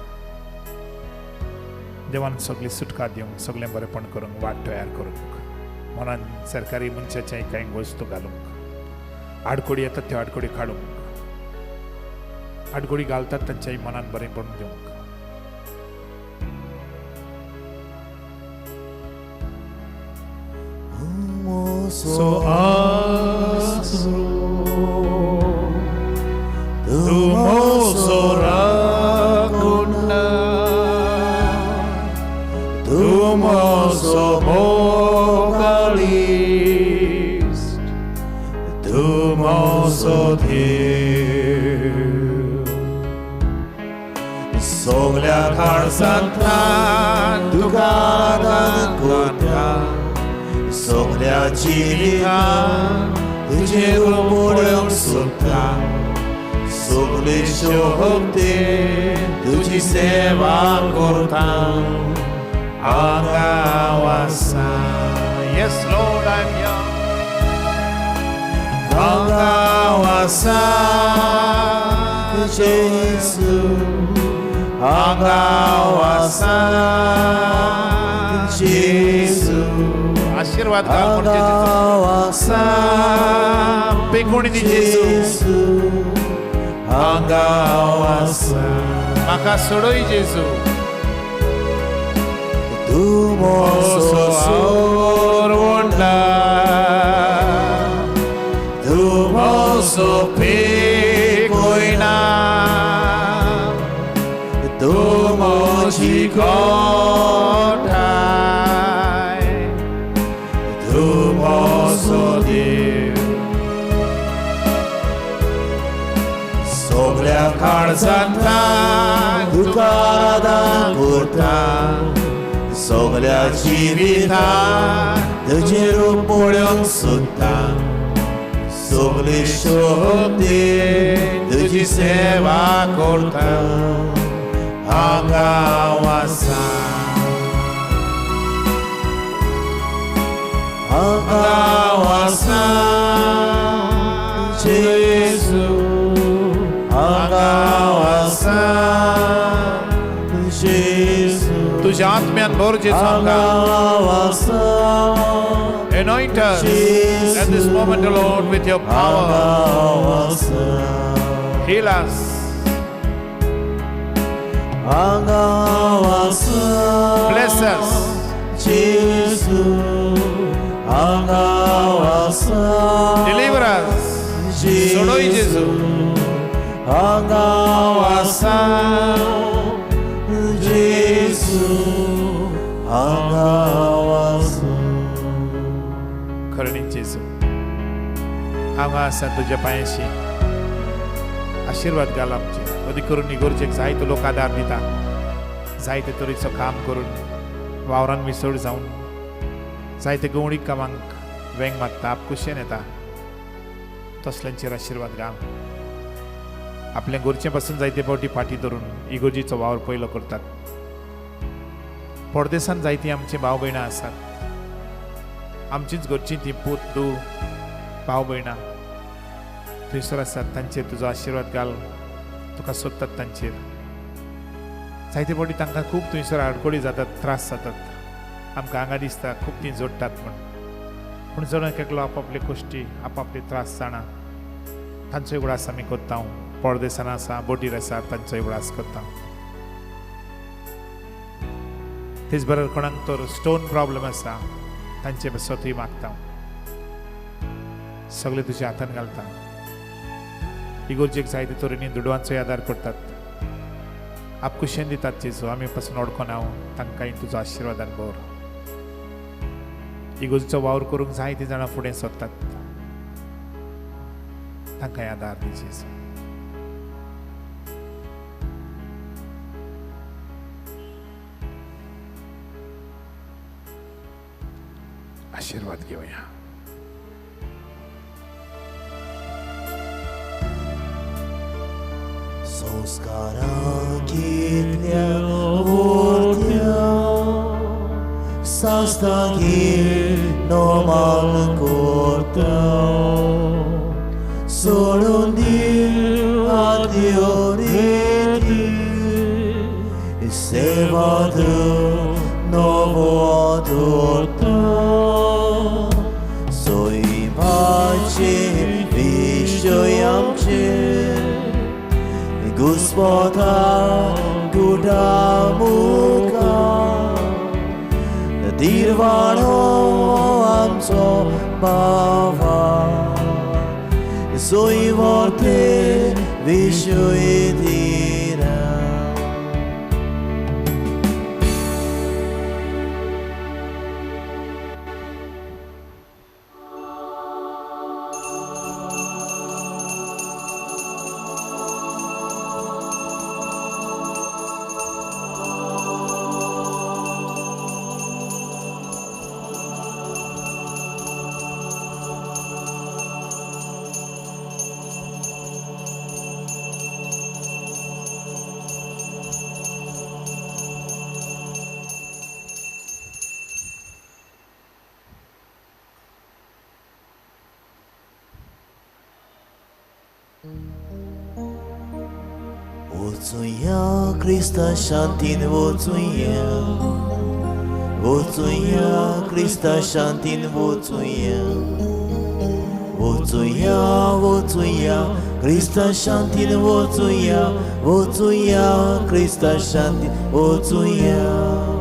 B: देवान सगळी सुटका दिवंक, सगळें बरेपण करूंक, वाट तयार करूंक, मनान सरकारी मनशाचें कांय वस्तू घालूंक, आडकोडी येतात त्यो आडकोडी काडूंक, आडकोडी घालतात तांच्याय मनान बरेंपण दिवंक.
A: So आसरो तुमोसो राखणदार, तुमोसो मोगाळीस्ट, तुमोसो देव. सगल्या काळजांतल्यान तुका आराधन करता, सगल्या जिवितान तुजें रूप पळोवंक सोदता, सगळे शक्तीन तुजी सेवा करता, हांगा आसा.
B: Yes, Lord, I'm here.
A: हांगा आसा जेजू, हांगा आसा जेजू,
B: आशीर्वाद घाल म्हण जेजू.
A: आसा
B: बेगुणी दी जेजू.
A: जेजू, हांगा आसा.
B: म्हाका सोडय जेजू.
A: तूं म्हजो
B: सोरवंडार,
A: तूं म्हजो
B: पेकोयना,
A: तूं म्हजी
B: कोठाय,
A: तूं म्हजो
B: देव.
A: सगल्या काळजांतल्यान तुका आराधन करता, सगल्या जिवितान तुजें रूप पळोवंक सोदता, सगळे शक्तीन तुजी सेवा करता, हांगा आसा, हांगा आसा जेजू, हांगा आसा जेजू.
B: तुझ्या आत्म्यान भर जेजू आमकां.
A: आसा
B: Anoint us at this moment, O Lord, with your power.
A: आसा,
B: Heal us.
A: हांगा आसा
B: Bless us.
A: जेजू, हांगा आसा.
B: Deliver us. सोडोय जेजू.
A: हांगा आसा जेजू, हांगा आसा.
B: खरणी जेजू, हांगा आसा तुज्या पांयाशी. आशिर्वाद घाल आमचे. अदीक करून इगोर्जेक जायतो लोक आदार दिता, जायते तरेचो काम करून वावरान मिसळ जावन जायते गवळी कामांक वेंग मारता, आपकुशेन येता. तसल्यांचेर आशिर्वाद घाल. आपल्या गोरचे पासून जायते फावटी फाटी धरून इगोर्जीचो वावर पयलो करतात. परदेसान जायतीं आमची भाव भयणां आसात, आमचीच घरचीं ती पूत दू भाव भयणां थंयसर आसात. तांचेर तुजो आशिर्वाद घाल. तुका सोदतात तांचेर. जायते फावटी तांकां खूब थंयसर आडखळी जातात, त्रास जातात. आमकां हांगा दिसता खूब तीं जोडटात म्हण, पूण जण एकलो आपापले गोश्टी आपापले त्रास जाणा. तांचोय उगडास आमी करता. परदेसान आसा, बोटीर आसा, तांचोय उगडास करता. तेच बरोबर कोणाक तर स्टोन प्रॉब्लम आसा, तांचे पासतूय मागता. सगळे तुज्या हातान घालता. इगोर्जेक जायते तरेनी दुडवांचोय आदार करतात, आपकुशेन दितात जेजू. आमी पासून ओडकोन हांव तांकांय तुजो आशिर्वादान भर. इगोर्जेचो वावर करूंक जायतीं जाणां फुडें सरतात. तांकां आदार दी जेजू. आशिर्वाद घेवया.
A: संस्कारां कितल्या वरत्या सास्तांगी नोमान करता सोडून दी आदल्यो रिती सेवा नवो दवरता सोयमाचे विशय आमचे घुस्पता गुडा मुखार दिरवाणो आमचो बाबा सोय व्हरते विशय दिरा. वचुया क्रिस्ता शांतीन वचुया, वचुया क्रिस्ता शांतीन वचुया, वचुया वचुया क्रिस्ता शांतीन वचुया, वचुया क्रिस्ता शांतीन वचुया.